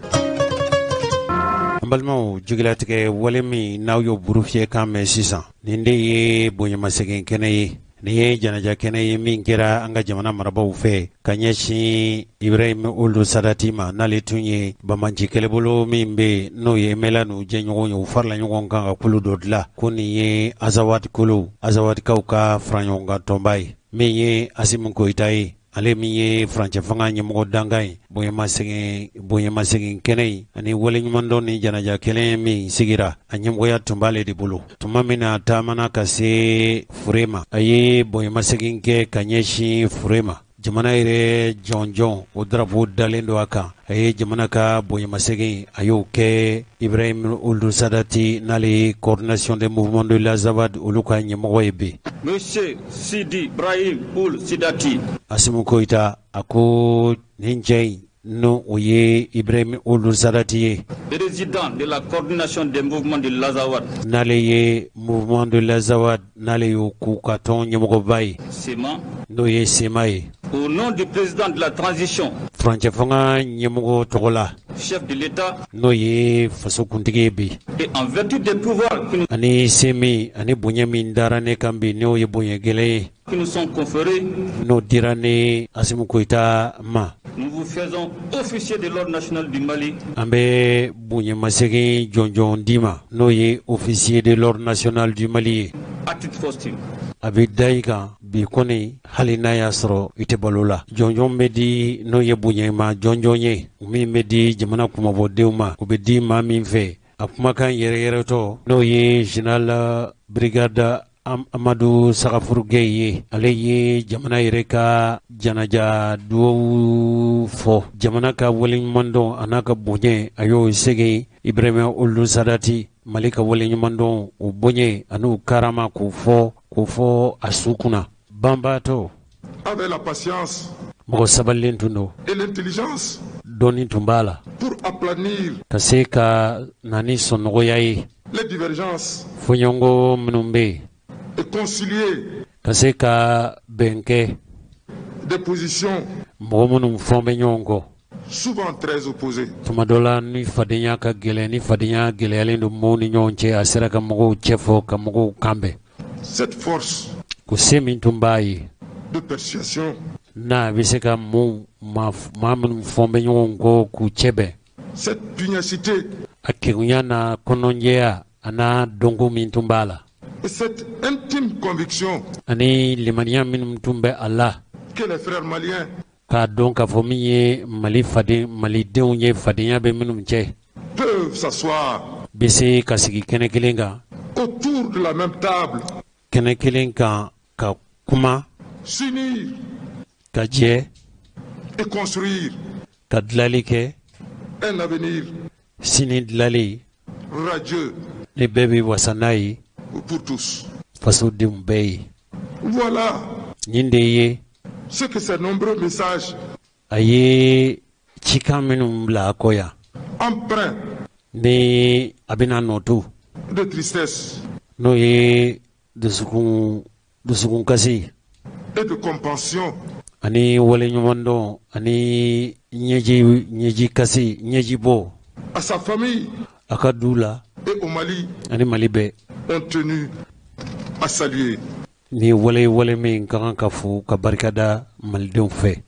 An balimaw, jigilatigɛ wale min n'aw y'o burufiyɛ kan mɛn sisan, nin de ye bonyamasegin kɛnɛ ye. Nin ye janaja kɛnɛ ye min kɛra an ka jamana marabaaw fɛ ka ɲɛsin Ibrahim Ould Sadati ma, n'ale tun ye banbanci kɛlɛbolo min bɛ yen n'o ye MNLA n'u jɛɲɔgɔn ye, u farala ɲɔgɔn kan ka kulu dɔ dilan ko nin ye Azawad kolo, Azawadikaw ka faraɲɔgɔnkan tɔnba ye. Min ye Asimi Goyita ye, ale min ye furancɛ fanga ɲɛmɔgɔ dankan ye, bonyamasegin kɛnɛ in ani waleɲumandɔn ni janaja kɛnɛ min sigira, a ɲɛmɔgɔya tun b'ale de bolo. Tuma min na a taamana ka se fure ma, a ye bonyamasegin kɛ ka ɲɛsin fure ma. Jamana yɛrɛ jɔnjɔn o drapeau dalen don a kan. A ye jamana ka bonyamasegin, a y'o kɛ Ibrahim Ould Sadati, n'ale ye coordination des mouvements de l'Azawad olu ka ɲɛmɔgɔ ye bi. Monsieur Sidi Brahim Ould Sidati. Asimi Goyita a ko nin cɛ in, n'o o ye Ibrahim Ould Sadati ye, Président de la coordination des mouvements de l'Azawad. N'ale ye mouvement de l'Azawad, n'ale y'o k'u ka tɔn ɲɛmɔgɔba ye, CMA. N'o ye CMA ye. Au nom du président de la transition. Furancɛ fanga ɲɛmɔgɔ tɔgɔ la, Chef de l'État. N'o ye faso kuntigi ye bi. Et en vertu des pouvoirs qui nous, Ani se min ani bonya min dara ne kan bi, n'o ye bonya gɛlɛn ye, qui nous sont conférés, n'o dira ne Asimi Goyita ma, nous vous faisons officier de l'Ordre national du Mali. An bɛ bonyamasegin jɔnjɔn d'i ma, n'o ye officier de l'Ordre national du Mali ye. À titre posthume. A bɛ da i kan bi kɔni, hali n'a y'a sɔrɔ i tɛ balo la. Jɔnjɔn bɛ di, n'o ye bonyama jɔnjɔn ye min bɛ di jamana kunmabɔdenw ma, o bɛ di maa min fɛ, a kumakan yɛrɛ yɛrɛtɔ, n'o ye général brigade Amadu Sagafuru Gɛyi ye, ale ye jamana yɛrɛ ka janaja duwawu fɔ, jamana ka waleɲumandɔn a n'a ka bonya, a y'o segin Ibrahima Olu Sadati Mali ka waleɲumandɔn, o bonya an'u karama k'o fɔ a su kunna. Banbaatɔ avait la patience mɔgɔ sabalilen tun don, et l'intelligence dɔnni tun b'a la pour aplanir ka se ka na ni sɔnnɔgɔya ye les divergences fɔɲɔgɔnkɔ minnu bɛ yen et concilier ka se ka bɛn kɛ des positions mɔgɔ minnu fɔn bɛ ɲɔgɔn kɔ souvent très opposées. Tuma dɔ la, ni fadenya ka gɛlɛn, ni fadenya gɛlɛyalen don mɔgɔw ni ɲɔgɔn cɛ, a sera ka mɔgɔw cɛfɔ, ka mɔgɔw kanbɛn. Cette force ko se min tun b'a ye de persuasion n'a bɛ se ka maa minnu fɔn bɛ ɲɔgɔn kɔ k'u cɛ bɛn, cette pugnacité a kegunya n'a kɔnɔnjɛya a n'a dɔnko min tun b'a la, et cette intime conviction ani limaniya minnu tun bɛ a la que les frères maliens k'a dɔn k'a fɔ min ye Mali faden, malidenw ye, fadenya bɛ minnu cɛ, peuvent s'asseoir bɛ se ka sigi kɛnɛ kelen kan, autour de la même table, kɛnɛ kelen kan, ka kuma, s'unir ka jɛ et construire ka dilali kɛ un avenir sini dilali radieux ni bɛɛ bɛ wasa n'a ye pour tous. Fasodenw bɛɛ ye. Voilà nin de ye ce que ces nombreux messages a ye cikan minnu bila a kɔ yan empreints ni a bɛna nɔ to de tristesse n'o ye dusukun dusukunkasi et de compassion ani waleɲumandɔn ani ɲɛji ɲɛji kasi, ɲɛji bɔ à sa famille a ka du la et au Mali ani Mali bɛɛ ont tenu à saluer. Ni wale wale min ka kan ka fo ka barika da malidenw fɛ.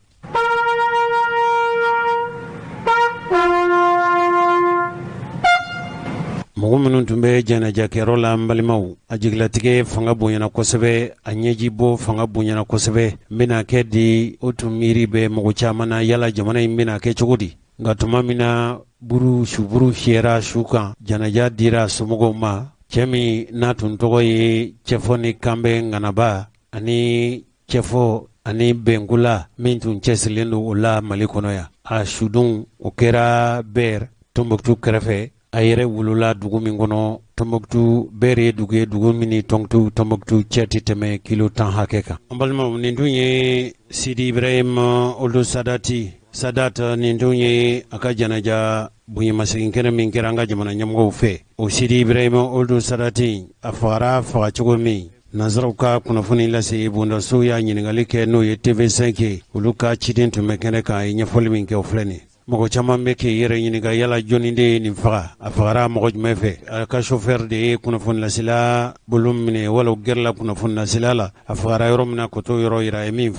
Mɔgɔ minnu tun bɛ jɛnɛjakɛyɔrɔ la, n balimaw, a jigilatigɛ fanga bonyana kosɛbɛ, a ɲɛji bɔ fanga bonyana kosɛbɛ. N bɛna kɛ di? O tun miiri bɛ mɔgɔ caman na, yala jamana in bɛna kɛ cogo di? Nka tuma min na buru suburu fiyɛra su kan, janaja dira somɔgɔw ma, cɛ min n'a tun tɔgɔ ye Cɛfɔ ni Kanbɛ Ŋanaba ani Cɛfɔ ani Bɛnkola min tun cɛsirilen don o la Mali kɔnɔ yan, a sudon o kɛra Bɛr, Tɔnbɔkutu kɛrɛfɛ. A yɛrɛ wolola dugu min kɔnɔ, Tɔnbɔkutu, Bɛr ye dugu ye, dugu min ni Tɔnbɔkutu cɛ tɛ tɛmɛ kilo 10 hakɛ kan. An balimaw, nin dun ye Sidi Ibrahim Olu Sadati Sadat, nin dun ye a ka janaja bonyamasegin kɛnɛ min kɛra an ka jamana ɲɛmɔgɔw fɛ. O Sidi Ibrahim Olu Sadati, a fagara faga cogo min, nansaraw ka kunnafoni lase bondasow y'a ɲininkali kɛ, n'o ye TV5 ye, olu ka ciden tun bɛ kɛnɛ kan, a ye ɲɛfɔli min kɛ, o filɛ nin. Mɔgɔ caman bɛ k'i yɛrɛ ɲininka, yala jɔnni de ye nin faga? A fagara mɔgɔ jumɛn fɛ? A ka chauffeur de ye kunnafoni lasela bolo minɛ wala o gɛrɛla kunnafoni lasela la? A fagara yɔrɔ min na, k'o t'o yɔrɔ yira. A ye min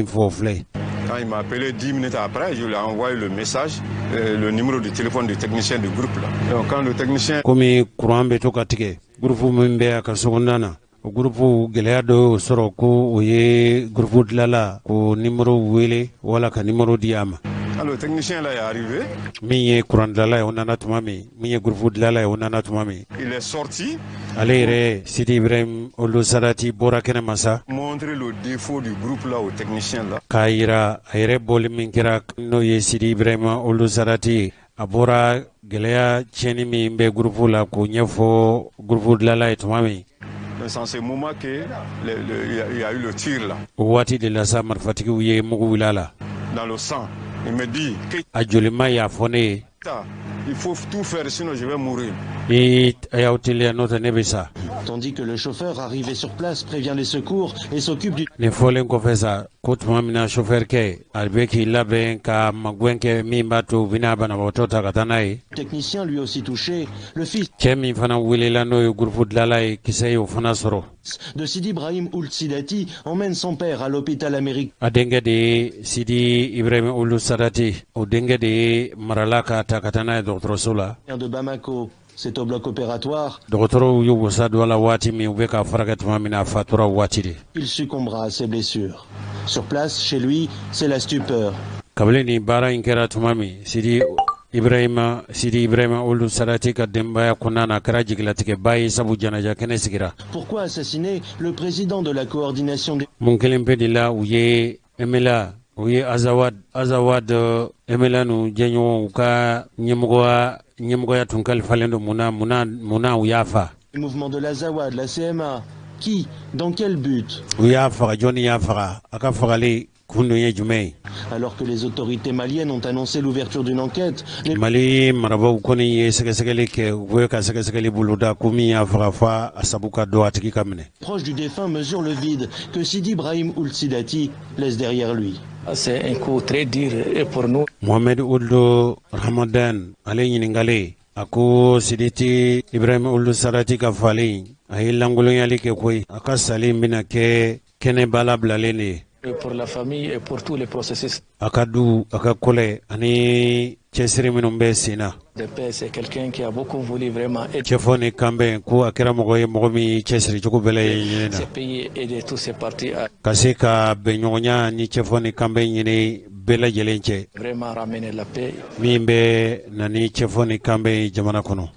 fɔ, o filɛ. Quand il m'a appelé 10 minutes après, je lui ai envoyé le message, le numéro de téléphone du technicien du groupe là. Donc quand le technicien Komi courant bɛ to ka tigɛ, groupe min bɛ a ka sokɔnɔna na, o groupe gɛlɛya dɔ y'o sɔrɔ, ko o ye groupe dilala ko numéro wele wala ka numéro di a ma. Quand le technicien là est arrivé, Min ye courant dilala ye, o nana tuma min, min ye groupe dilala ye, o nana tuma min, il est sorti ale yɛrɛ Sidi Ibrahim Olu Sadati bɔra kɛnɛ ma sa montrer le défaut du groupe là au technicien là. k'a yira a yɛrɛ bɔli min kɛra, n'o ye Sidi Ibrahim Olu Sadati ye. A bɔra gɛlɛya tiɲɛni min bɛ groupe la k'o ɲɛfɔ groupe dilala ye tuma min, Donc c'est en ce moment que il y a eu le tir là, o waati de la sa, marifatigiw ye mugu wuli a la dans le sang. Il me dit, a jolima y'a fɔ ne ye: Keita, il faut tout faire sinon je vais mourir. I a y'aw teliya, n'o tɛ ne bɛ sa. Tandis que le chauffeur arrivé sur place prévient les secours et s'occupe du Nin fɔlen kɔfɛ sa, ko tuma min na chauffeur kɛ a bɛ k'i labɛn ka magɛn kɛ min b'a to u bɛna banabagatɔ ta ka taa n'a ye, technicien lui aussi touché, le fils cɛ min fana welela, n'o ye groupe dilala ye, kisɛ ye o fana sɔrɔ. de Sidi Brahim Ould Sidati emmène son père à l'hôpital américain A denkɛ de ye Sidi Ibrahim Olu Sadati, o denkɛ de ye marala ka ta ka taa n'a ye dɔgɔtɔrɔso la de Bamako. C'est au bloc opératoire Dɔgɔtɔrɔw y'u wasa don a la waati min, u bɛ k'a furakɛ tuma min na, a fatura o waati de. qu'il succombera à ses blessures. Sur place, chez lui, c'est la stupeur. Kabini nin baara in kɛra tuma min, Sidi Ibrahima Sidi Ibrahima Ould Sadati ka denbaya kɔnɔna na, a kɛra jigilatigɛba ye, sabu janaja kɛnɛ sigira. Pourquoi assassiner le président de la coordination des Mun kelen pe de la u ye MNLA, u ye Azawad MNLA nu jɛɲɔgɔnw ka ɲɛmɔgɔya tun kalifalen don? Mun na u y'a fa? Mouvements de l'Azawad, la CMA? Qui? Dans quel but? U y'a faga, jɔnni y'a faga? A ka fagali kun dun ye jumɛn ye? Alors que les autorités maliennes ont annoncé l'ouverture d'une enquête, les Mali marabaw kɔni ye sɛgɛsɛgɛli kɛ, u bɛ ka sɛgɛsɛgɛli boloda ko min y'a faga, fa a sabu ka dɔn, a tigi ka minɛ. Proches du défunt mesurent le vide que Sidi Brahim Ould Sidati laisse derrière lui. C'est un coup très dur et pour nous. Mohamed Ould Ramadan, ale ɲininkalen, a ko Siditi Ibrahim Ould Sadati ka falen, a ye lankolonyali kɛ koyi. A ka salen bɛna kɛ kɛnɛba labilalen de ye. Et pour la famille et pour tous les processus A ka du, a ka kɔlɛ ani cɛsiri minnu bɛ sen na. De paix. C'est quelqu'un qui a beaucoup voulu vraiment aider Cɛfɔ ni kanbɛn, ko a kɛra mɔgɔ ye, mɔgɔ min y'i cɛsiri cogo bɛɛ lajɛlen na ces pays et de tous ces partis à ka se ka bɛnɲɔgɔnya ni cɛfɔ ni kanbɛn ɲini bɛɛ lajɛlen cɛ, vraiment ramener la paix. min bɛ na ni cɛfɔ ni kanbɛn ye jamana kɔnɔ.